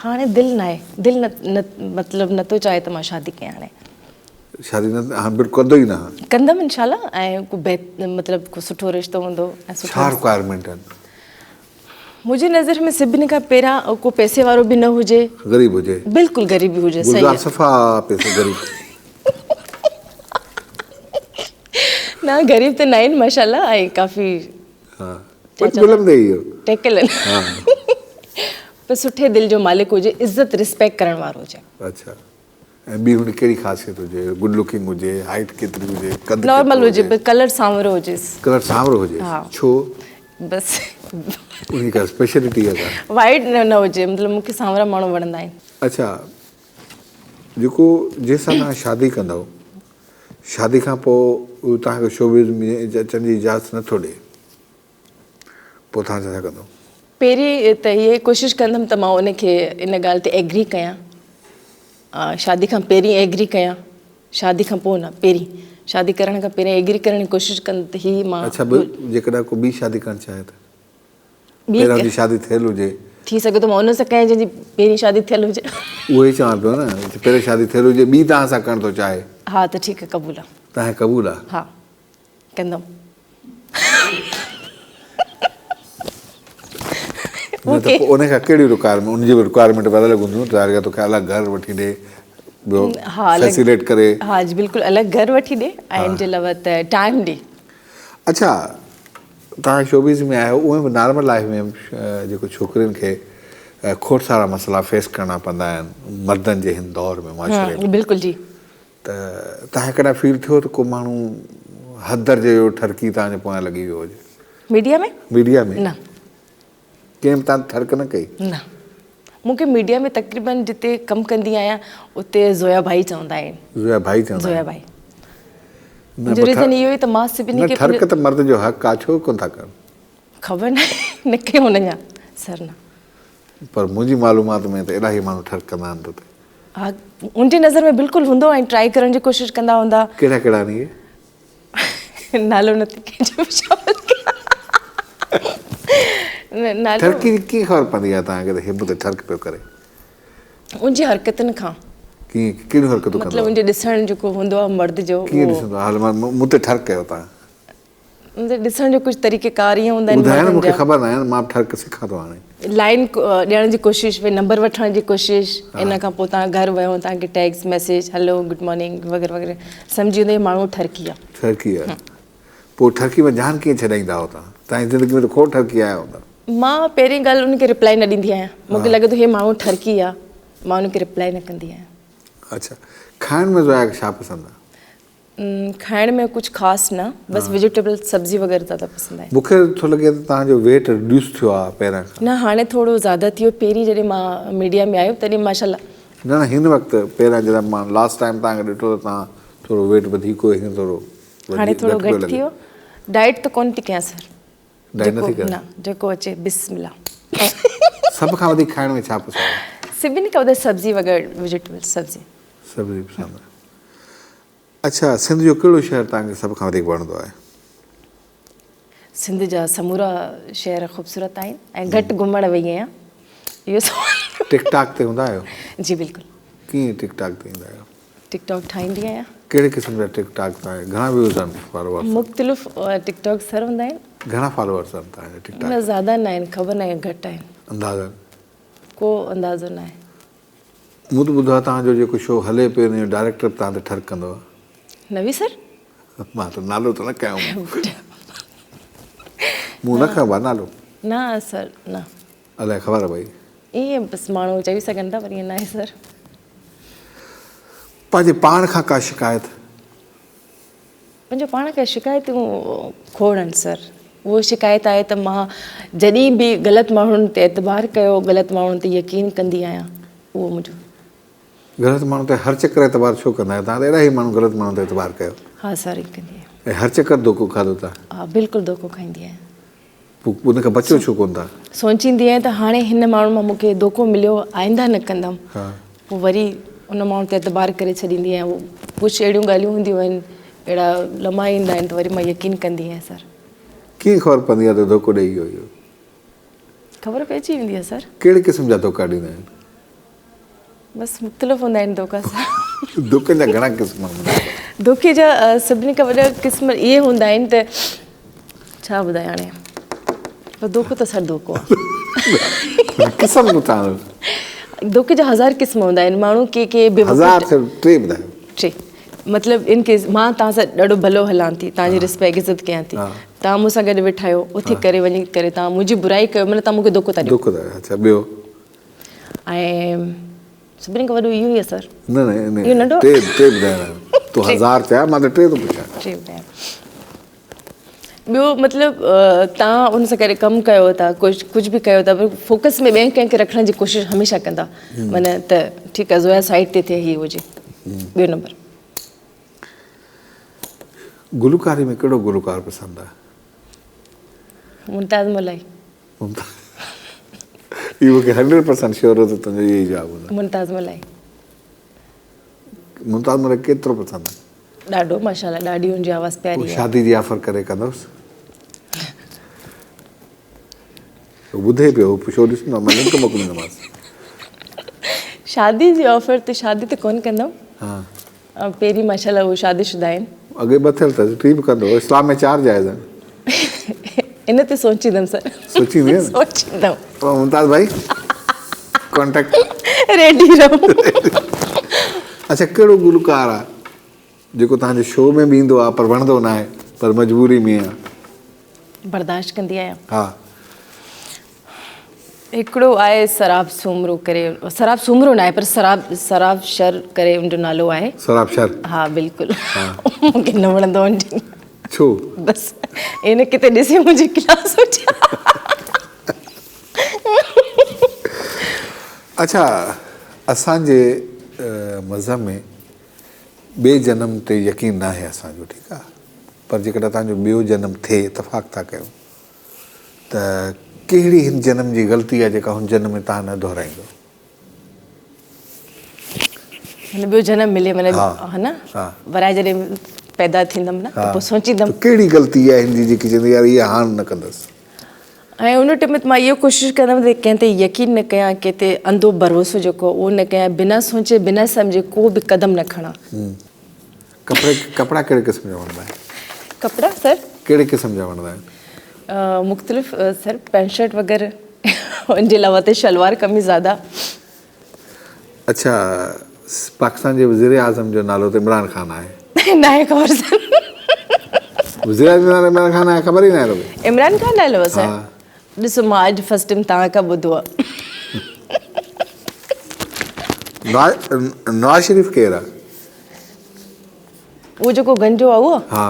Speaker 2: هاڻي دل ناهي دل نه مطلب نٿو چاهي ته مان شادي ڪيان هاڻي.
Speaker 1: شادي نه هاڻ بلڪل ڪندو ئي نه هاڻ.
Speaker 2: ڪندم انشاء الله ۽ ڪو بهت مطلب ڪو سٺو رشتو هوندو ۽ سٺو.
Speaker 1: ڇا رڪوائرمينٽ آهن؟
Speaker 2: منهنجي نظر ۾ سڀني کان پهريان ڪو پئسي وارو به نه هجي.
Speaker 1: غريب هجي.
Speaker 2: بلڪل غريب ئي هجي
Speaker 1: صحيح. گلزار صفا پئسي غريب.
Speaker 2: نه غريب ته ناهن ماشاءالله ۽ ڪافي.
Speaker 1: ها پر ملندي اهو.
Speaker 2: ٽيڪل آهن. پر سٺي دل جو مالڪ هجي عزت ريسپيڪٽ ڪرڻ وارو هجي.
Speaker 1: اڇا ۽ ٻي هن جي ڪهڙي خاصيت هجي گڊ لوڪنگ هجي هائيٽ ڪيتري هجي قد
Speaker 2: ڪيترو نارمل هجي بس ڪلر سانورو هجيس.
Speaker 1: ڪلر سانورو هجيس ڇو؟
Speaker 2: بس
Speaker 1: ان جي ڪا اسپيشلٽي آهي ڪا؟
Speaker 2: وائيٽ نه هجي مطلب مون کي سانورا ماڻهو وڻندا آهن.
Speaker 1: اڇا جيڪو جنهن سان توهان شادي ڪندؤ شادي کان پوء اهو توهان کي شوبز ۾ اچڻ جي اجازت نه ٿو ڏي پوء توهان ڇا ٿا ڪندؤ؟
Speaker 2: پهرين ته هيء ڪوشش ڪندم ته مان ان کي ان ڳالهه تي ايگري ڪيان شادي کان پهرين ايگري ڪيان شادي کان پوء نه پهرين شادي ڪرڻ کان پهرين ايگري ڪرڻ جي ڪوشش ڪندم ته هي مان
Speaker 1: اڇا جيڪڏهن ڪو ٻي شادي ڪرڻ چاهي ته؟ پهريان جي شادي ٿيل هجي.
Speaker 2: ٿي سگهي ٿو مان ان سان ڪيان جنهن جي پهرين شادي ٿيل هجي.
Speaker 1: اهو ئي چوان پيو نه ته پهرين شادي ٿيل هجي ٻي توهان سان ڪرڻ ٿو چاهي.
Speaker 2: ها ته ٺيڪ آهي قبول آهي.
Speaker 1: توهان کي قبول آهي؟
Speaker 2: ها ڪندم.
Speaker 1: نه ته پوء ان کان ڪهڙيون رڪوائرمينٽ ان جي به رڪوائرمينٽ به الڳ هونديون ظاهر آهي توکي الڳ گهر وٺي ڏي ٻيو فيسيليٽ ڪري.
Speaker 2: ها جي بلڪل الڳ گهر وٺي ڏي ۽ ان جي علاوه ته ٽائيم ڏي.
Speaker 1: اڇا توهان شوبز ۾ آهيو اونئن به نارمل لائيف ۾ جيڪو ڇوڪرين کي کوڙ سارا مسئلا فيس ڪرڻا پوندا آهن مردن جي هن دور ۾ معاشري
Speaker 2: ۾ بلڪل جي
Speaker 1: ته توهان کي ڪڏهن فيل ٿيو ته ڪو ماڻهو حد درجي جو ٺرڪي توهان جي پويان لڳي ويو هجي؟
Speaker 2: ميڊيا ۾؟
Speaker 1: ميڊيا ۾
Speaker 2: نه.
Speaker 1: ڪنهن به توهان تي ٺرڪ نه ڪئي؟
Speaker 2: نه. مون کي ميڊيا ۾ تقريبن جتي ڪم ڪندي آهيان اتي زويا ڀائي چوندا آهن.
Speaker 1: زويا ڀائي چوندا آهن.
Speaker 2: زويا ڀائي. منهنجو ريزن اهو ئي ته مان سڀني
Speaker 1: کي. نه ٺرڪ ته مرد جو حق آ ڇو ڪونه ٿا ڪن؟
Speaker 2: خبر ناهي نه ڪيو اڃا سر نه.
Speaker 1: پر منهنجي معلومات ۾ ته الاهي ماڻهو ٺرڪ ڪندا آهن تو تي.
Speaker 2: ها ان جي نظر ۾ بلڪل هوندو ۽ ٽرائي ڪرڻ جي ڪوشش ڪندا هوندا.
Speaker 1: ڪهڙا ڪهڙا آهن اهي؟
Speaker 2: نالو نه ٿي ڪنهن جو به شامل ڪيان. نالو.
Speaker 1: ٺرڪي جي ڪيئن خبر پوندي آهي توهان کي ته هي مون تي ٺرڪ پيو ڪري؟
Speaker 2: ان جي حرڪتن کان.
Speaker 1: ڪيئن ڪهڙيون حرڪتون ڪندو آهي؟
Speaker 2: مطلب ان جي ڏسڻ جيڪو هوندو آهي مرد جو.
Speaker 1: ڪيئن ڏسندو آهي؟ هل مون تي ٺرڪ ڪيو توهان.
Speaker 2: مطلب ڏسڻ جو ڪجهه طريقه ڪار ائين هوندا آهن
Speaker 1: ٻڌايو نه مونکي خبر ناهي مان به ٺرڪ سکان ٿو هاڻي.
Speaker 2: لائن ڏيڻ جي ڪوشش ڀئي نمبر وٺڻ جي ڪوشش ان کان پوء توهان گهر ويو توهان کي ٽيڪسٽ ميسيج هلو گڊ مارننگ وغيره وغيره سمجهي ويندو هي ماڻهو ٺرڪي آ.
Speaker 1: ٺرڪي آ پوء ٺرڪي مان جان ڪيئن ڇڏائيندا آهيو توهان توهان جي زندگي ۾ ته کوڙ ٺرڪي آيا هوندا.
Speaker 2: مان پهرين ڳالهه ان کي رپلائي نه ڏيندي آهيان مونکي لڳي ٿو هي ماڻهو ٺرڪي آ مان ان کي رپلائي نه ڪندي آهيان.
Speaker 1: اڇا کائڻ ۾ زويا کي ڇا پسند آ؟
Speaker 2: کائڻ ۾ ڪجهه خاص نه بس ويجيٽيبل سبزي وغيره زياده پسند آهي.
Speaker 1: مون کي ٿو لڳي ته توهان جو ويٽ ريڊيوس ٿيو آهي پهريان کان.
Speaker 2: نه هاڻي ٿورو زياده ٿي ويو پهرين جڏهن مان ميڊيا ۾ آيم تڏهن ماشاء الله.
Speaker 1: نه نه هن وقت پهريان جڏهن مان لاسٽ ٽائيم توهان کي ڏٺو ته توهان ٿورو ويٽ وڌيڪ هو هينئر ٿورو
Speaker 2: هاڻي ٿورو گهٽ ٿي ويو ڊائيٽ ته ڪونه ٿي ڪيان سر.
Speaker 1: ڊائيٽ نه ٿي ڪرين؟
Speaker 2: نه جيڪو اچي بسم الله.
Speaker 1: سڀ کان وڌيڪ کائڻ ۾ ڇا پسند آهي؟
Speaker 2: سڀني کان وڌيڪ سبزي وغيره ويجيٽيبل سبزي.
Speaker 1: سبزي پسند آهي. اڇا سنڌ جو ڪهڙو شهر توهان کي سڀ کان وڌيڪ وڻندو آهي؟
Speaker 2: سنڌ جا سمورا شهر خوبصورت آهن ۽ گهٽ گهمڻ وئي آهيان اهو سوال.
Speaker 1: ٽڪ ٽاڪ تي هوندا آهيو؟
Speaker 2: جي بلڪل.
Speaker 1: ڪيئن ٽڪ ٽاڪ تي ايندا آهيو؟
Speaker 2: ٽڪ ٽاڪ ٺاهيندي آهيان.
Speaker 1: ڪهڙي قسم جا ٽڪ ٽاڪ توهان جا گهڻا ويوز آهن فالوورس؟
Speaker 2: مختلف ٽڪ ٽاڪ سر هوندا آهن.
Speaker 1: گهڻا فالوورس آهن توهان جا ٽڪ ٽاڪ؟
Speaker 2: نه زياده نه آهن خبر ناهي گهٽ آهن.
Speaker 1: اندازن؟
Speaker 2: ڪو اندازو ناهي.
Speaker 1: مون ته ٻڌو آهي توهان جو جيڪو شو هلي پيو ان جو ڊائريڪٽر به توهان تي ٺرڪ ڪندو آهي.
Speaker 2: نوي سر؟
Speaker 1: مان ته نالو ته نه کنيو مون نه کنيو آهي نالو.
Speaker 2: نه سر نه.
Speaker 1: الائي خبر پئي.
Speaker 2: ائين بس ماڻهو چئي سگهن ٿا پر ائين ناهي سر.
Speaker 1: پنهنجي پاڻ کان ڪا شڪايت؟
Speaker 2: پنهنجو پاڻ کان شڪايتون کوڙ آهن سر. اهو شڪايت آهي ته مان جڏهن به غلط ماڻهن تي اعتبار ڪيو غلط ماڻهن تي يقين ڪندي آهيان اهو منهنجو.
Speaker 1: غلط ماڻهن تي هر چڪر اعتبار ڇو ڪندا آهيو؟ توهان ته اهڙا ئي ماڻهو غلط ماڻهن تي اعتبار ڪيو.
Speaker 2: ها سر ائين ڪندي آهيان.
Speaker 1: ۽ هر چڪر ڌوڪو کاڌو توهان؟
Speaker 2: ها بلڪل ڌوڪو کائيندي آهيان.
Speaker 1: پوء ان کان بچو ڇو ڪونه ٿا؟
Speaker 2: سوچيندي آهيان ته هاڻي هن ماڻهو مان مون کي دوکو مليو آئنده نه ڪندم. پوء وري ان ماڻهو تي اعتبار ڪري ڇڏيندي آهيان. ڪجهه اهڙيون ڳالهيون هونديون آهن، اهڙا لمحا ايندا آهن ته وري مان يقين ڪندي آهيان سر.
Speaker 1: ڪيئن خبر پوندي آهي ته دوکو ڏئي ويو اهو؟
Speaker 2: خبر پئجي ويندي آهي سر.
Speaker 1: ڪهڙي قسم جا دوکا ڏيندا آهن؟
Speaker 2: بس مختلف هوندا آهن دوکا سر.
Speaker 1: دوکن جا گهڻا قسم هوندا آهن؟
Speaker 2: دوکي جا سڀني کان وڏا قسم اهي هوندا آهن ته ڇا ٻڌايان هاڻي پر دوکو ته سر دوکو آهي.
Speaker 1: قسم ٻڌايو.
Speaker 2: دوکي جا هزار قسم هوندا آهن ماڻهو ڪي ڪي
Speaker 1: بيوقوف هزار ٽي ٻڌايو.
Speaker 2: ٽي مطلب ان ڪيس مان توهان سان ڏاڍو ڀلو هلان ٿي توهان جي ريسپيڪٽ عزت ڪيان ٿي توهان مون سان گڏ ويٺا آهيو اٿي ڪري وڃي ڪري توهان منهنجي برائي ڪيو معنيٰ توهان مون کي دوکو ٿا ڏيو.
Speaker 1: دوکو ٿا ڏيو اڇا ٻيو.
Speaker 2: ۽ سڀني کان وڏو اهو ئي آهي سر.
Speaker 1: نه نه اهو ننڍو ٽي ٽي ٻڌائڻا آهن تو هزار چيا مان ته ٽي ٿو پڇان.
Speaker 2: ٽي ٻڌايان ٻيو مطلب توهان ان سان گڏ ڪم ڪيو ٿا ڪجهه ڪجهه به ڪيو ٿا پر فوڪس ۾ ٻئي ڪنهن کي رکڻ جي ڪوشش هميشه ڪندا معنيٰ ته ٺيڪ آهي زويا سائيڊ تي ٿئي هي هجي ٻيو نمبر.
Speaker 1: گلوڪاري ۾ ڪهڙو گلوڪار پسند آهي؟
Speaker 2: ممتاز مولائي.
Speaker 1: اهو مونکي هنڊريڊ پرسنٽ شيور هو ته تنهنجو اهو ئي جواب هوندو.
Speaker 2: ممتاز مولائي.
Speaker 1: ممتاز مولائي ڪيترو پسند آهي؟
Speaker 2: ڏاڍو ماشاءالله ڏاڍي ان جي آواز پياري آهي.
Speaker 1: شادي جي آفر ڪري ڪندوس. هو ٻڌي پيو هو شو ڏسندو آهي مان لنڪ موڪليندومانس.
Speaker 2: شادي جي آفر ته شادي ته ڪونه ڪندم.
Speaker 1: ها.
Speaker 2: پهرين ماشاءالله هو شادي شده آهن.
Speaker 1: اڳي ٻه ٿيل اٿس ٽي به ڪندو اسلام ۾ چار جائز آهن.
Speaker 2: ان تي سوچيندم سر.
Speaker 1: سوچيندين؟
Speaker 2: سوچيندم.
Speaker 1: پوء ممتاز ڀائي ڪانٽيڪٽ.
Speaker 2: ريڊي رهو.
Speaker 1: اڇا ڪهڙو گلوڪار آ جيڪو توهان جي شو ۾ به ايندو آ پر وڻندو ناهي پر مجبوري ۾ آ.
Speaker 2: برداشت ڪندي آهيان.
Speaker 1: ها.
Speaker 2: هڪڙو آهي سراب سومرو ڪري سراب سومرو ناهي پر سراب سراب شر ڪري ان جو نالو آهي.
Speaker 1: سراب شر.
Speaker 2: ها بلڪل مونکي نه وڻندو ان جو.
Speaker 1: ڇو؟
Speaker 2: بس ان ڪٿي ڏسي منهنجي ڪلاس هجي.
Speaker 1: اڇا اسان جي مذهب ۾ ٻئي جنم تي يقين ناهي اسان جو ٺيڪ آ پر جيڪڏهن توهان جو ٻيو جنم ٿئي اتفاق ٿا ڪيون ته ڪهڙي هن جنم جي غلطي آهي جيڪا هن جنم ۾ توهان نه دهرائيندو؟
Speaker 2: معنيٰ ٻيو جنم ملي معنيٰ ها نه ورائي جڏهن پيدا ٿيندم نه ته پوء سوچيندم
Speaker 1: ته ڪهڙي غلطي آهي هن جي جيڪي چوندي يار اها هاڻ نه ڪندس.
Speaker 2: ۽ ان ٽيم مان اهو ڪوشش ڪندم ته ڪنهن تي يقين نه ڪيان ڪنهن تي انڌو ڀروسو جيڪو اهو نه ڪيان بنا سوچي بنا سمجهي ڪو به قدم نه کڻان.
Speaker 1: ڪپڙي ڪپڙا ڪهڙي قسم جا وڻندا آهن؟
Speaker 2: ڪپڙا سر؟
Speaker 1: ڪهڙي قسم جا وڻندا آهن؟
Speaker 2: مختلف سر پينٽ شرٽ وغيره ان جي علاوه ته شلوار قميص زياده.
Speaker 1: اڇا پاڪستان جي وزير اعظم جو نالو ته عمران خان آهي.
Speaker 2: ناهي خبر سر.
Speaker 1: وزير اعظم جو نالو عمران خان آهي خبر ئي ناهي توکي.
Speaker 2: عمران خان نالو آهي سر؟ ڏسو مان اڄ فرسٽ ٽائيم توهان کان ٻڌو آهي.
Speaker 1: نواز شريف ڪير آهي؟
Speaker 2: اهو جيڪو گنجو آهي اهو؟
Speaker 1: ها.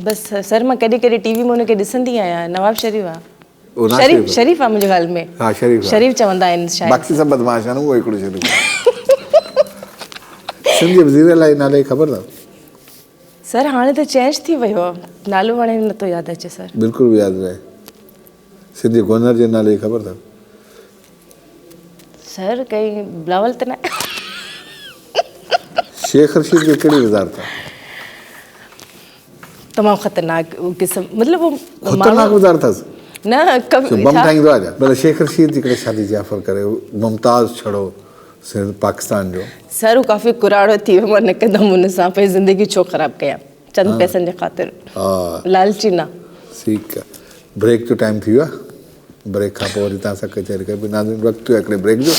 Speaker 2: بس سر مان ڪڏهن ڪڏهن ٽي وي ۾ ان کي ڏسندي آهيان نواب شريف آهي. شريف شريف آهي منهنجي خيال ۾.
Speaker 1: ها شريف آهي.
Speaker 2: شريف چوندا آهن شايد.
Speaker 1: باقي سڀ بدمعاش آهن اهو هڪڙو شريف آهي. سنڌ جي وزير اعليٰ جي نالي جي خبر اٿو؟
Speaker 2: سر هاڻي ته چينج ٿي ويو آهي نالو هاڻي نٿو ياد اچي سر.
Speaker 1: بلڪل به ياد ناهي. سنڌ جي گورنر جي نالي جي خبر اٿو؟
Speaker 2: سر ڪئين بلاول ته نه.
Speaker 1: شيخ رشيد کي ڪهڙي وزارت آهي؟
Speaker 2: تمام خطرناڪ قسم مطلب هو
Speaker 1: خطرناڪ وزارت اٿس؟
Speaker 2: نه
Speaker 1: ڪم بم ٺاهيندو آهي ڇا؟ مطلب شيخ رشيد جيڪڏهن شادي جي آفر ڪري ممتاز ڇڙو سنڌ پاڪستان جو.
Speaker 2: سر هو ڪافي ڪراڙو ٿي ويو مان نه ڪندم ان سان پنهنجي زندگي ڇو خراب ڪيان چند پئسن جي خاطر لالچي نه.
Speaker 1: ٺيڪ آ بريڪ جو ٽائيم ٿي ويو آ بريڪ کان پوء وري توهان سان ڪچهري ڪبي ناظرين وقت ٿيو آ هڪڙي بريڪ جو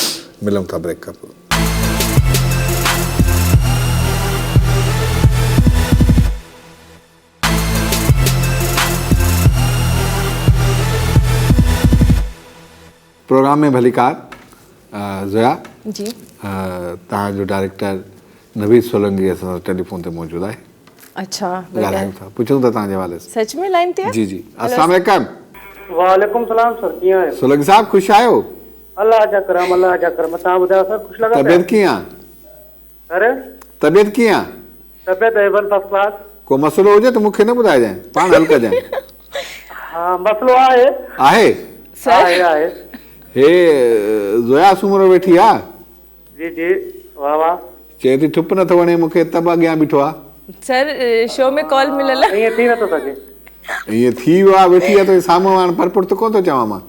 Speaker 1: ملون ٿا بريڪ کان پوء. پروگرام ۾ ڀليڪار زويا
Speaker 2: جي
Speaker 1: توهان جو ڊائريڪٽر نويد سولنگي اسان سان ٽيليفون تي موجود آهي.
Speaker 2: اڇا
Speaker 1: ڳالهايون ٿا پڇون ٿا توهان جي حوالي سان.
Speaker 2: سچ ۾ لائين تي آهي؟
Speaker 1: جي جي السلام عليڪم.
Speaker 3: وعليڪم سلام سر ڪيئن آهيو؟
Speaker 1: سولنگي صاحب خوش آهيو؟
Speaker 3: الله جا ڪرم الله جا ڪرم توهان ٻڌايو سر خوش لڳا پيا؟
Speaker 1: طبيعت ڪيئن آ؟
Speaker 3: سر
Speaker 1: طبيعت ڪيئن آ؟
Speaker 3: طبيعت اي ون فرسٽ ڪلاس.
Speaker 1: ڪو مسئلو هجي ته مون کي نه ٻڌائجانء پاڻ حل ڪجانء.
Speaker 3: ها ها مسئلو آهي.
Speaker 1: آهي؟
Speaker 2: سر.
Speaker 3: آهي آهي.
Speaker 1: هي زويا سومرو ويٺي آ.
Speaker 3: جي جي واه واه.
Speaker 1: چئي ٿي ٺپ نٿو وڻي مون کي ته به اڳيان بيٺو آ.
Speaker 2: سر شو ۾ ڪال مليل آ.
Speaker 3: ائين ٿي نٿو سگهي.
Speaker 1: ائين ٿي ويو آ ويٺي آ تنهنجي سامهون هاڻ پرپٺ ته ڪونه ٿو چوان مان.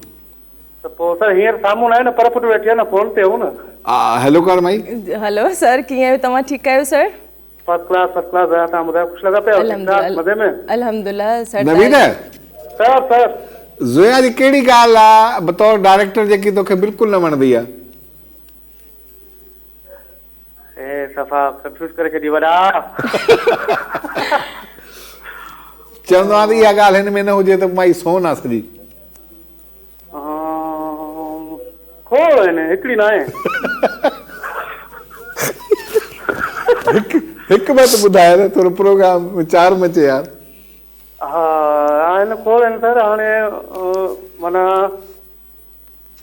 Speaker 3: ته پوء سر هينئر سامهون ناهي نه پرپٺ ويٺي آ نه فون تي هون نه.
Speaker 1: هيلو ڪر مائي.
Speaker 2: هلو سر ڪيئن آهيو توهان ٺيڪ آهيو sir.
Speaker 3: First class first class Zoya توهان ٻڌايو خوش لڳا پيا آهيو ٺيڪ ٺاڪ مزي ۾.
Speaker 2: الحمدلله سر
Speaker 1: نويد.
Speaker 3: سر سر.
Speaker 1: زويا جي ڪهڙي ڳالهه آ بطور ڊائريڪٽر جيڪي توکي بلڪل نه وڻندي آ.
Speaker 3: اي صفا ڪنفيوز ڪري ڇڏي وڏا.
Speaker 1: چوندو آهيان ته اها ڳالهه هن ۾ نه هجي ته مائي سون آ سڄي.
Speaker 3: کوڙ آهن هڪڙي ناهي.
Speaker 1: هڪ هڪ ٻه ته ٻڌاء نه ٿورو پروگرام ۾ چار مچي يار.
Speaker 3: ها آهن کوڙ آهن سر هاڻي معنيٰ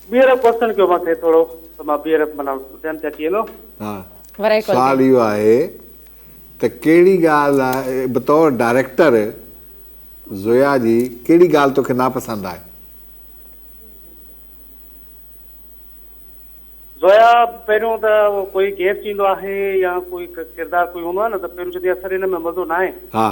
Speaker 3: ٻيهر ڪوسچن ڪيو مان کي ٿورو ته مان ٻيهر معنيٰ ذهن تي اچي ويندو.
Speaker 1: ها
Speaker 2: ورائي ڪال
Speaker 1: سوال اهو آهي ته ڪهڙي ڳالهه آهي بطور ڊائريڪٽر زويا جي ڪهڙي ڳالهه توکي ناپسند آهي؟
Speaker 3: زويا پهريون ته ڪوئي گيسٽ ايندو آهي يا ڪوئي ڪردار ڪوئي هوندو آهي نه ته پهريون چوندي آهي سر هن ۾ مزو ناهي
Speaker 1: ها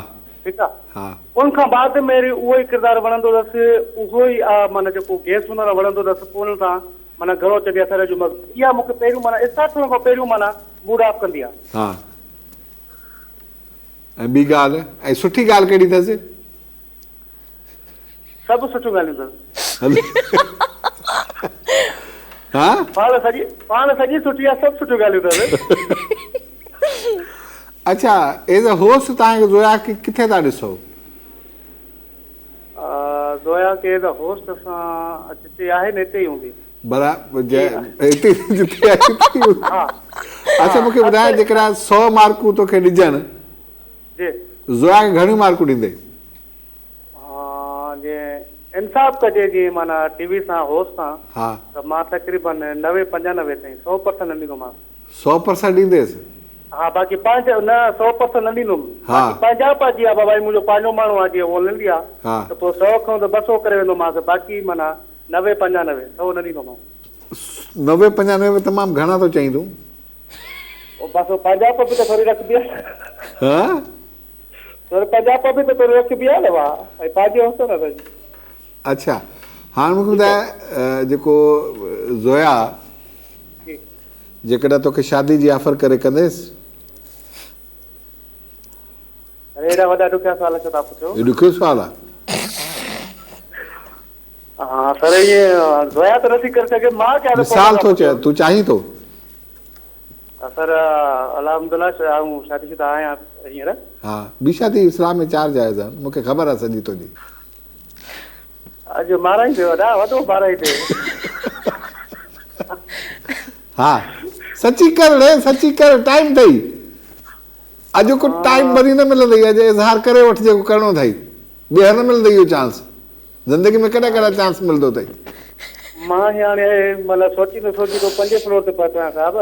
Speaker 3: ٺيڪ آهي
Speaker 1: ها
Speaker 3: ان کان بعد ۾ وري اهو ئي ڪردار وڻندو اٿس اهو ئي آ معنيٰ جيڪو گيسٽ هوندو آهي نه وڻندو اٿس پوء ان سان معنيٰ گهڻو چوندي آهي سر اڄ مزو اها مون کي پهريون معنيٰ اسٽارٽ ٿيڻ کان پهريون معنيٰ موڊ آف ڪندي آهي.
Speaker 1: ها ۽ ٻي ڳالهه ۽ سٺي ڳالهه ڪهڙي اٿس؟
Speaker 3: سڀ سٺيون ڳالهيون اٿس.
Speaker 1: ها؟
Speaker 3: پاڻ سڄي پاڻ سڄي سٺي آهي سڀ سٺيون ڳالهيون اٿس.
Speaker 1: اڇا ايز اي هوسٽ توهان کي زويا کي ڪٿي ٿا ڏسو؟
Speaker 3: زويا کي ايز اي هوسٽ اسان جتي آهي نه اتي ئي هوندي.
Speaker 1: ڀلا اتي جتي آهي اتي ئي هوندي. اڇا مون کي ٻڌاء جيڪڏهن سئو مارڪون توکي ڏجن
Speaker 3: جي.
Speaker 1: زويا کي گهڻيون مارڪون ڏيندي؟
Speaker 3: ها جي انصاف ڪجي جي معنيٰ ٽي وي سان هوسٽ سان
Speaker 1: ها.
Speaker 3: ته مان تقريبن نوي پنجانوي تائين سئو پرسنٽ نه ڏيندومانس.
Speaker 1: سئو پرسنٽ ڏينديس؟
Speaker 3: ها باقي پنهنج نه سئو پرسنٽ نه ڏيندم
Speaker 1: ها.
Speaker 3: باقي پنهنجائپ آ جي بابا هي منهنجو پنهنجو ماڻهو آ جي آنلائن آ
Speaker 1: ها.
Speaker 3: ته پوء سئو کان ته ٻه سئو ڪري ويندومانس باقي معنيٰ نوي پنجانوي سئو نه ڏيندومانس.
Speaker 1: نوي پنجانوي به تمام گهڻا ٿو چئين تون.
Speaker 3: بس پنهنجائپ به ته ٿوري رکبي آ.
Speaker 1: ها.
Speaker 3: ٿوري پنهنجائپ به ته ٿوري رکبي آ نه ڀاء ۽ پنهنجي هوندو نه سائين.
Speaker 1: اڇا هاڻ مونکي ٻڌاء جيڪو زويا
Speaker 3: جي.
Speaker 1: جيڪڏهن توکي شادي جي آفر ڪري ڪنديس؟
Speaker 3: اري ايڏا وڏا ڏکيا سوال ڇو ٿا پڇو.
Speaker 1: هي ڏکيو سوال آ.
Speaker 3: ها سر ائين زويا ته نٿي ڪري سگهي مان ڪيان ته
Speaker 1: مثال ٿو چئي تون چاهين ٿو.
Speaker 3: سر الحمدلله آئون شادي شده آهيان هينئر.
Speaker 1: ها ٻي شادي اسلام ۾ چار جائز آهن مونکي خبر آهي سڄي تنهنجي.
Speaker 3: اڄ مارائيندي وڏا وڏو مارائيندي.
Speaker 1: ها سچي ڪر ڙي سچي ڪر ٽائيم اٿئي اڄ ڪو ٽائيم وري نه ملندئي اڄ اظهار ڪري وٺ جيڪو ڪرڻو اٿئي ٻيهر نه ملندئي اهو چانس. زندگي ۾ ڪڏهن ڪڏهن چانس ملندو اٿئي.
Speaker 3: مان هاڻي مطلب سوچيندو سوچيندو پنجين فلور تي پهتو آهيان صاحب.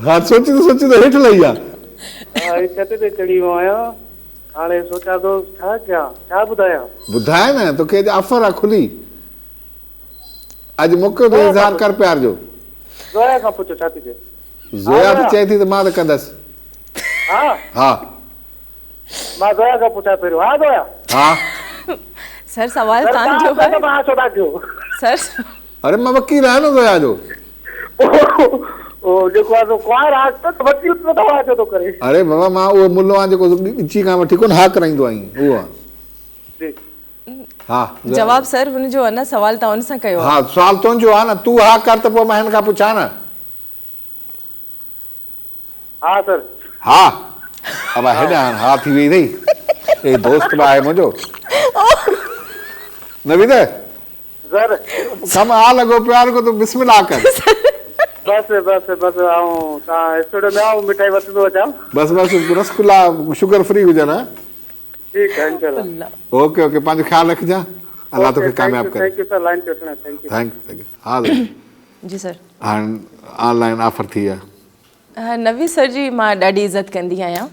Speaker 1: ها سوچيندو سوچيندو هيٺ لهي ويا.
Speaker 3: ها هي ڇت تي چڙهي ويو آهيان هاڻي سوچان ٿو ڇا ڪيان ڇا ٻڌايان.
Speaker 1: ٻڌاء نه توکي اڄ آفر آ کلي اڄ موقعو اٿئي اظهار ڪر پيار جو.
Speaker 3: زويا کان پڇو ڇا ٿي چئي.
Speaker 1: زويا ته چئي ٿي ته مان ته ڪندس.
Speaker 3: ها.
Speaker 1: ها.
Speaker 3: مان زويا کان پڇان پهريون ها زويا.
Speaker 1: ها.
Speaker 2: سر سوال تان جو
Speaker 3: آهي. مان ڇو ٿا ڪيو.
Speaker 2: سر.
Speaker 1: اري مان وڪيل آهيان نه زويا جو.
Speaker 3: او جيڪو آ سو ڪنوار آ ته وڪيل ته توهان ڇو ٿو ڪري.
Speaker 1: اري بابا مان اهو ملو آهيان جيڪو ڳچي کان وٺي ڪونه ها ڪرائيندو آهين اهو آهيان.
Speaker 3: جي.
Speaker 1: ها.
Speaker 2: جواب سر هن جو آ نه سوال تان ان سان ڪيو آ.
Speaker 1: ها سوال تنهنجو آ نه تون ها ڪر ته پوء مان هن کان پڇان نه.
Speaker 3: ها سر.
Speaker 1: ها ابا هيڏانهن هاڻ ها ٿي وئي اٿئي. هي دوست به آهي منهنجو. نويد.
Speaker 3: سر.
Speaker 1: ڪم آ لڳو پيو آهي رڳو تون بسم الله ڪر.
Speaker 3: بس بس بس آئون تان اسٽوڊيو ۾ آئون مٺائي وٺندو اچان.
Speaker 1: بس بس رسگلا شگر فري هجن ها.
Speaker 3: ٺيڪ آهي انشاء الله.
Speaker 1: اوڪي اوڪي پنهنجو خيال رکجان الله توکي ڪامياب ڪري.
Speaker 3: Thank you sir line تي وٺڻ thank you.
Speaker 1: Thank you ها
Speaker 2: جي سر.
Speaker 1: هاڻ آن لائن آفر ٿي آ.
Speaker 2: نويد سر جي مان ڏاڍي عزت ڪندي آهيان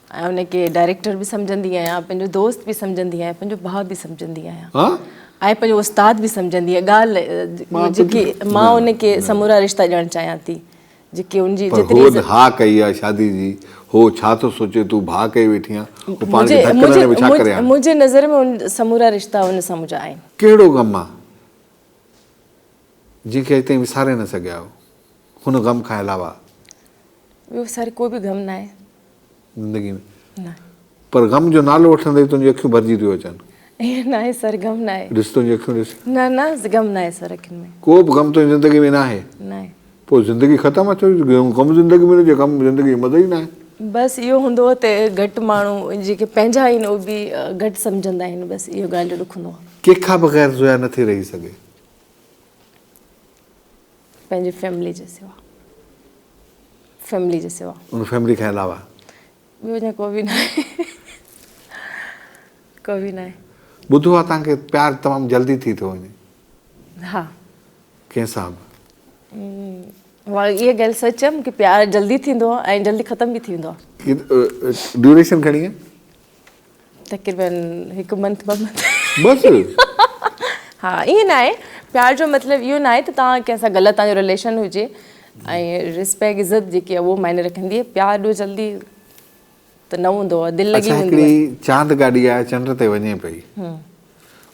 Speaker 2: ۽ ان کي ڊائريڪٽر به سمجهندي آهيان پنهنجو دوست به سمجهندي آهيان پنهنجو ڀاء به سمجهندي آهيان ۽ پنهنجو استاد به سمجهندي آهيان ڳالهه جيڪي مان ان کي سمورا رشتا ڏيڻ چاهيان ٿي جيڪي ان جي
Speaker 1: جيتري هو ها ڪئي آهي شادي جي هو ڇا ٿو سوچي تون ڀاء ڪئي ويٺي آهين هو پاڻ کي ڌڪ نه ڏي ڇا ڪري هاڻي
Speaker 2: منهنجي نظر ۾ ان سمورا رشتا ان سان منهنجا آهن.
Speaker 1: ڪهڙو غم آ جنهن کي اڄ تائين وساري نه سگهيا آهيو هن غم کان علاوه؟
Speaker 2: ٻيو سر ڪو به غم ناهي.
Speaker 1: زندگي ۾. نه. پر غم جو نالو وٺندي ئي تنهنجون اکيون ڀرجي ٿيون اچن.
Speaker 2: ائين ناهي سر غم ناهي.
Speaker 1: ڏس تنهنجون اکيون ڏس.
Speaker 2: نه نه غم ناهي سر اکين ۾.
Speaker 1: ڪو به غم تنهنجي زندگي ۾ ناهي.
Speaker 2: ناهي.
Speaker 1: پوء زندگي ختم آ ڇو غم زندگي ۾ نه هجي غم زندگي جو مزو ئي ناهي.
Speaker 2: بس اهو هوندو آ ته گهٽ ماڻهو جيڪي پنهنجا آهن اهي به گهٽ سمجهندا آهن بس اهو ڳالهه جو ڏک هوندو آ.
Speaker 1: ڪنهن کان بغير زويا نٿي رهي سگهي.
Speaker 2: پنهنجي فيملي جي سوا فيملي جي سوا.
Speaker 1: ان فيملي کان علاوه.
Speaker 2: ٻيو اڃا ڪو به ناهي ڪو به ناهي.
Speaker 1: ٻڌو آ توهان کي پيار تمام جلدي ٿي ٿو وڃي.
Speaker 2: ها.
Speaker 1: ڪنهن سان به.
Speaker 2: اها ڳالهه سچ آ مونکي پيار جلدي ٿيندو آ ۽ جلدي ختم به ٿي ويندو آ.
Speaker 1: ڊيوريشن گهڻي آ؟
Speaker 2: تقريبن هڪ منٿ ٻه منٿ.
Speaker 1: بس.
Speaker 2: ها ائين ناهي پيار جو مطلب اهو ناهي ته توهان ڪنهن سان غلط توهان جو رليشن هجي ۽ ريسپيڪٽ عزت جيڪي آهي اهو معني رکندي آهي پيار ايڏو جلدي ته نه هوندو آهي دل لڳي
Speaker 1: اڇا
Speaker 2: ويندي آهي.
Speaker 1: هڪڙي چاند گاڏي آهي چنڊ تي وڃي پئي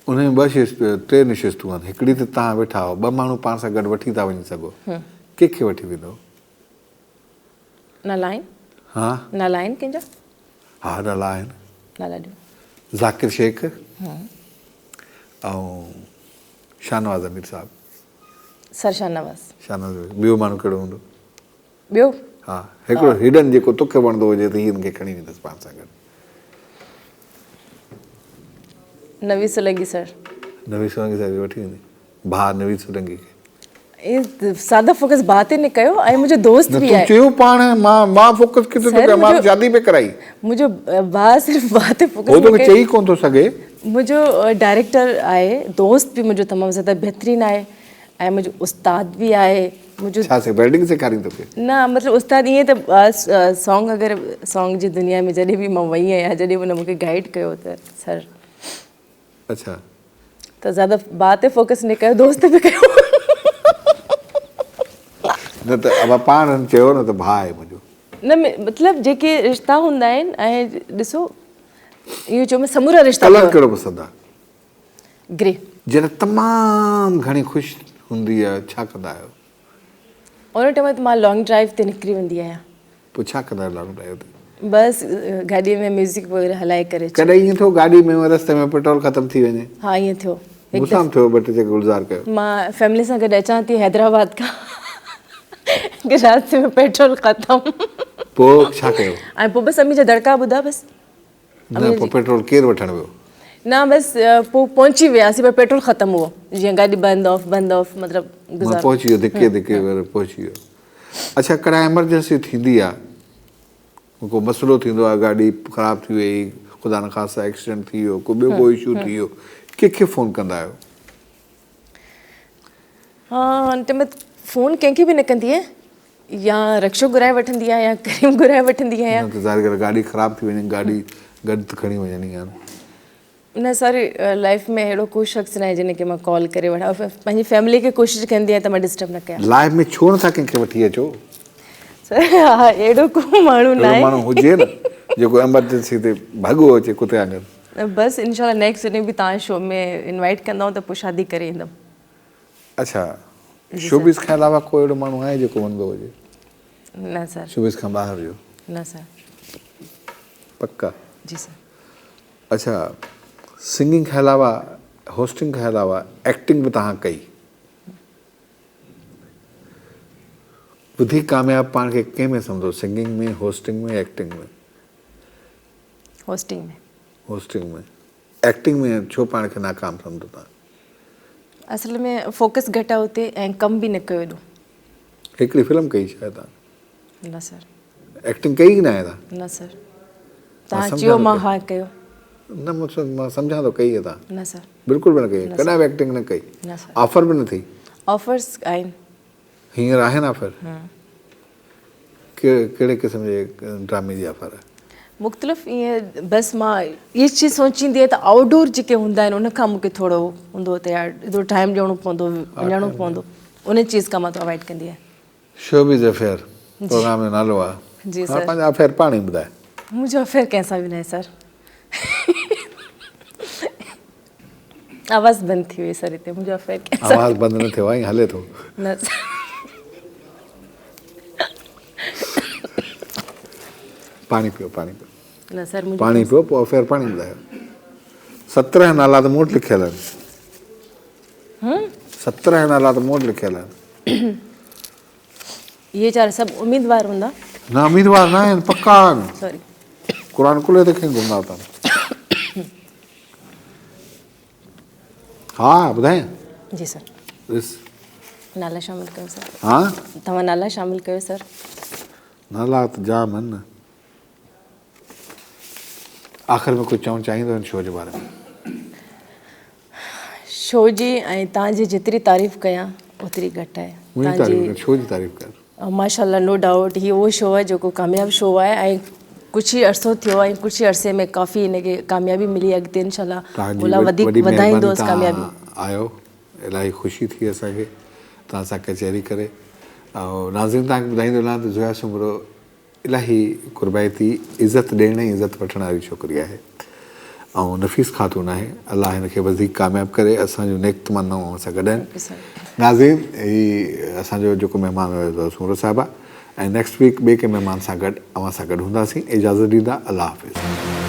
Speaker 1: ان ۾ ٻه شست ٽي نشستون آهن هڪڙي تي توهان ويٺا آهيو ٻه ماڻهو پاڻ سان گڏ وٺي ٿا وڃي سگهو ڪنهن کي وٺي ويندؤ؟
Speaker 2: نالا آهن؟
Speaker 1: ها.
Speaker 2: نالا آهن ڪنهن جا؟
Speaker 1: ها نالا آهن.
Speaker 2: نالا ڏيو.
Speaker 1: ذاڪر شيخ ۽ شاهنواز امير صاحب.
Speaker 2: سر شاهنواز.
Speaker 1: شاهنواز ٻيو ماڻهو ڪهڙو هوندو؟
Speaker 2: ٻيو؟
Speaker 1: ها هڪڙو هيڊن جيڪو توکي وڻندو هجي ته هي هن کي کڻي ويندس پاڻ سان گڏ.
Speaker 2: نويد سولنگي سر.
Speaker 1: نويد سولنگي سر کي وٺي ويندي؟ ڀاء نويد سولنگي کي.
Speaker 2: سادا فوڪس ڀاء تي نه ڪيو ۽ منهنجو دوست به آهي.
Speaker 1: تون چيو پاڻ مان مان فوڪس ڪٿي ٿو ڪيان مان ته شادي پئي ڪرائي.
Speaker 2: منهنجو ڀاء صرف ڀاء تي فوڪس
Speaker 1: هو توکي چئي ڪونه ٿو سگهي.
Speaker 2: منهنجو ڊائريڪٽر آهي دوست به منهنجو تمام زياده بهترين آهي ۽ منهنجو استاد به آهي منهنجو.
Speaker 1: ڇا سي ويلڊنگ سيکارين توکي؟
Speaker 2: نه مطلب استاد ائين ته سانگ اگر سانگ جي دنيا ۾ جڏهن به مان وئي آهيان جڏهن هن مونکي گائيڊ ڪيو ته سر.
Speaker 1: اڇا.
Speaker 2: ته زياده ڀاء تي فوڪس نه ڪيو دوست تي به ڪيو.
Speaker 1: نه ته ابا پاڻ هن چيو نه ته ڀاء آهي منهنجو.
Speaker 2: نه مطلب جيڪي رشتا هوندا آهن ۽ ڏسو اهو چيو مان سمورا رشتا
Speaker 1: ڪلر ڪهڙو پسند آهي؟
Speaker 2: گري.
Speaker 1: جڏهن تمام گهڻي خوش هوندي آهيو ڇا ڪندا آهيو؟
Speaker 2: ان ٽائيم تي مان لانگ ڊرائيو تي نڪري ويندي آهيان.
Speaker 1: پوء ڇا ڪندا آهيو لانگ ڊرائيو تي؟
Speaker 2: بس گاڏي ۾ ميوزڪ وغيره هلائي ڪري.
Speaker 1: ڪڏهن ائين ٿيو گاڏي ۾ رستي ۾ پيٽرول ختم ٿي وڃي؟
Speaker 2: ها ائين ٿيو.
Speaker 1: مون سان به ٿيو ٻه ٽي چڪر گلزار ڪيو.
Speaker 2: مان فيملي سان گڏ اچان ٿي حيدرآباد کان رستي ۾ پيٽرول ختم.
Speaker 1: پوء ڇا ڪيو؟
Speaker 2: ۽ پوء بس امي جا دڙڪا ٻڌا بس.
Speaker 1: نه پوء پيٽرول ڪير وٺڻ ويو؟
Speaker 2: نه بس پوء پهچي وياسين پر پيٽرول ختم هو جيئن گاڏي بند آف بند آف مطلب
Speaker 1: گذارو. پهچي ويو ڌڪي ڌڪي پهچي ويو. اڇا ڪڏهن ايمرجنسي ٿيندي آ ڪو مسئلو ٿيندو آ گاڏي خراب ٿي وئي خدا نخواسته ايڪسيڊنٽ ٿي ويو ڪو ٻيو ڪو اشو ٿي ويو ڪنهن کي فون ڪندا آهيو؟
Speaker 2: ها ان ٽائيم فون ڪنهن کي به نه ڪندي آهيان يا رڪشو گهرائي وٺندي آهيان يا ڪريم گهرائي وٺندي آهيان.
Speaker 1: نه ته ظاهر ڳالهه گاڏي خراب ٿي وڃي گاڏي گڏ ته کڻي وڃڻي آهي نه.
Speaker 2: نه سر لائيف ۾ اهڙو ڪو شخص ناهي جنھن کي مان ڪال ڪري وٺان پنھنجي فيملي کي ڪوشش ڪندي آهيان ته مان ڊسٽرب نه ڪيان.
Speaker 1: لائيف ۾ ڇو نٿا ڪنھن کي وٺي اچو.
Speaker 2: سر ها اهڙو ڪو ماڻھو ناهي.
Speaker 1: اهڙو ماڻھو هجي نه جيڪو ايمرجنسي تي ڀڳو اچي ڪتي وانگر.
Speaker 2: بس انشاء الله نيڪسٽ جڏهن به توهان شو ۾ انوائيٽ ڪندؤ ته پوء شادي ڪري ايندم.
Speaker 1: اڇا شوبز کان علاوه ڪو اهڙو ماڻهو آهي جيڪو وڻندو هجي؟
Speaker 2: نه سر.
Speaker 1: شوبز کان ٻاهر جو؟
Speaker 2: نه سر.
Speaker 1: پڪ؟
Speaker 2: جي سر.
Speaker 1: اڇا سنگنگ کان علاوه هوسٽنگ کان علاوه ايڪٽنگ به توهان ڪئي. وڌيڪ ڪامياب پاڻ کي ڪنهن ۾ سمجهو singing ۾ hosting ۾ acting ۾؟
Speaker 2: Hosting ۾.
Speaker 1: Hosting ۾. Acting ۾ ڇو پاڻ کي ناڪام سمجهو ٿا؟
Speaker 2: اصل ۾ فوڪس گهٽ آهي اتي ۽ ڪم به نه ڪيو ايڏو.
Speaker 1: هڪڙي فلم ڪئي شايد توهان؟
Speaker 2: نه سر.
Speaker 1: ايڪٽنگ ڪئي ئي ناهي توهان؟
Speaker 2: نه سر. توهان چيو مان ها ڪيو.
Speaker 1: نه مان سمجهان ٿو ڪئي آهي توهان.
Speaker 2: نه سر.
Speaker 1: بلڪل به نه ڪئي ڪڏهن به ايڪٽنگ نه ڪئي؟
Speaker 2: نه سر.
Speaker 1: آفر به نه ٿي؟
Speaker 2: آفرس آهن.
Speaker 1: هينئر آهن آفر؟ ڪهڙي قسم جي ڊرامي جي آفر آهي؟
Speaker 2: مختلف ائين بس مان اهي چيز سوچيندي آهيان ته آئوٽ ڊور جيڪي هوندا آهن ان کان مونکي ٿورو هوندو ته يار ايترو ٽائيم ڏيڻو پوندو وڃڻو پوندو ان چيز کان مان اوائڊ ڪندي آهيان.
Speaker 1: شوبز افيئر پروگرام جو نالو آهي.
Speaker 2: جي سر.
Speaker 1: پنهنجا افيئر پاڻ ئي ٻڌاء.
Speaker 2: منهنجو افيئر ڪنهن سان به ناهي سر. آواز بند ٿي وئي سر هتي منهنجو افيئر ڪنهن سان.
Speaker 1: آواز بند نه ٿيو آهي هلي ٿو.
Speaker 2: نه سر.
Speaker 1: پاڻي پيو پاڻي پيو.
Speaker 2: نه سر منهنجو
Speaker 1: پاڻي پيو پوء افيئر پاڻي ٻڌايو. 17 نالا ته مون وٽ لکيل آهن. 17 نالا ته مون وٽ لکيل آهن.
Speaker 2: اهي چار سڀ اميدوار هوندا؟
Speaker 1: نه اميدوار نه آهن پڪا آهن.
Speaker 2: سوري.
Speaker 1: قرآن ڪلهي تي کڻي گهمندا اٿن. ها ٻڌايان؟
Speaker 2: جي سر.
Speaker 1: ڏس.
Speaker 2: نالا شامل ڪيو سر.
Speaker 1: ها؟
Speaker 2: توهان نالا شامل ڪيو سر.
Speaker 1: نالا ته جام آهن نه. آخر ۾ ڪجهه چوڻ چاهيندو هن شو جي باري ۾؟
Speaker 2: شو جي ۽ تان جي جيتري تعريف ڪيان اوتري گهٽ آهي.
Speaker 1: منهنجي تعريف نه شو جي تعريف ڪر.
Speaker 2: ماشاء الله نو ڊائوٽ هي اهو شو آهي جيڪو ڪامياب شو آهي ۽ ڪجهه ئي عرصو ٿيو آهي ۽ ڪجهه ئي عرصي ۾ ڪافي هن کي ڪاميابي ملي اڳتي انشاء الله مولا وڌيڪ وڌائيندوس ڪاميابي.
Speaker 1: آيو الاهي خوشي ٿي اسان کي توهان سان ڪچهري ڪري ۽ ناظرين توهان کي ٻڌائيندو هلان ته زويا سومرو الاهي قربائتي، عزت ڏيڻ ۽ عزت وٺڻ واري ڇوڪري آهي ۽ نفيس خاتون آهي. الله هن کي وڌيڪ ڪامياب ڪري. اسان جون نيڪ تمنائون اوهان سان گڏ آهن. ناظرين هي اسان جو جيڪو مهمان هيو زويا سومرو صاحبه ۽ نيڪسٽ ويڪ ٻئي ڪنهن مهمان سان گڏ اوهان سان گڏ هونداسين. اجازت ڏيندا. الله حافظ.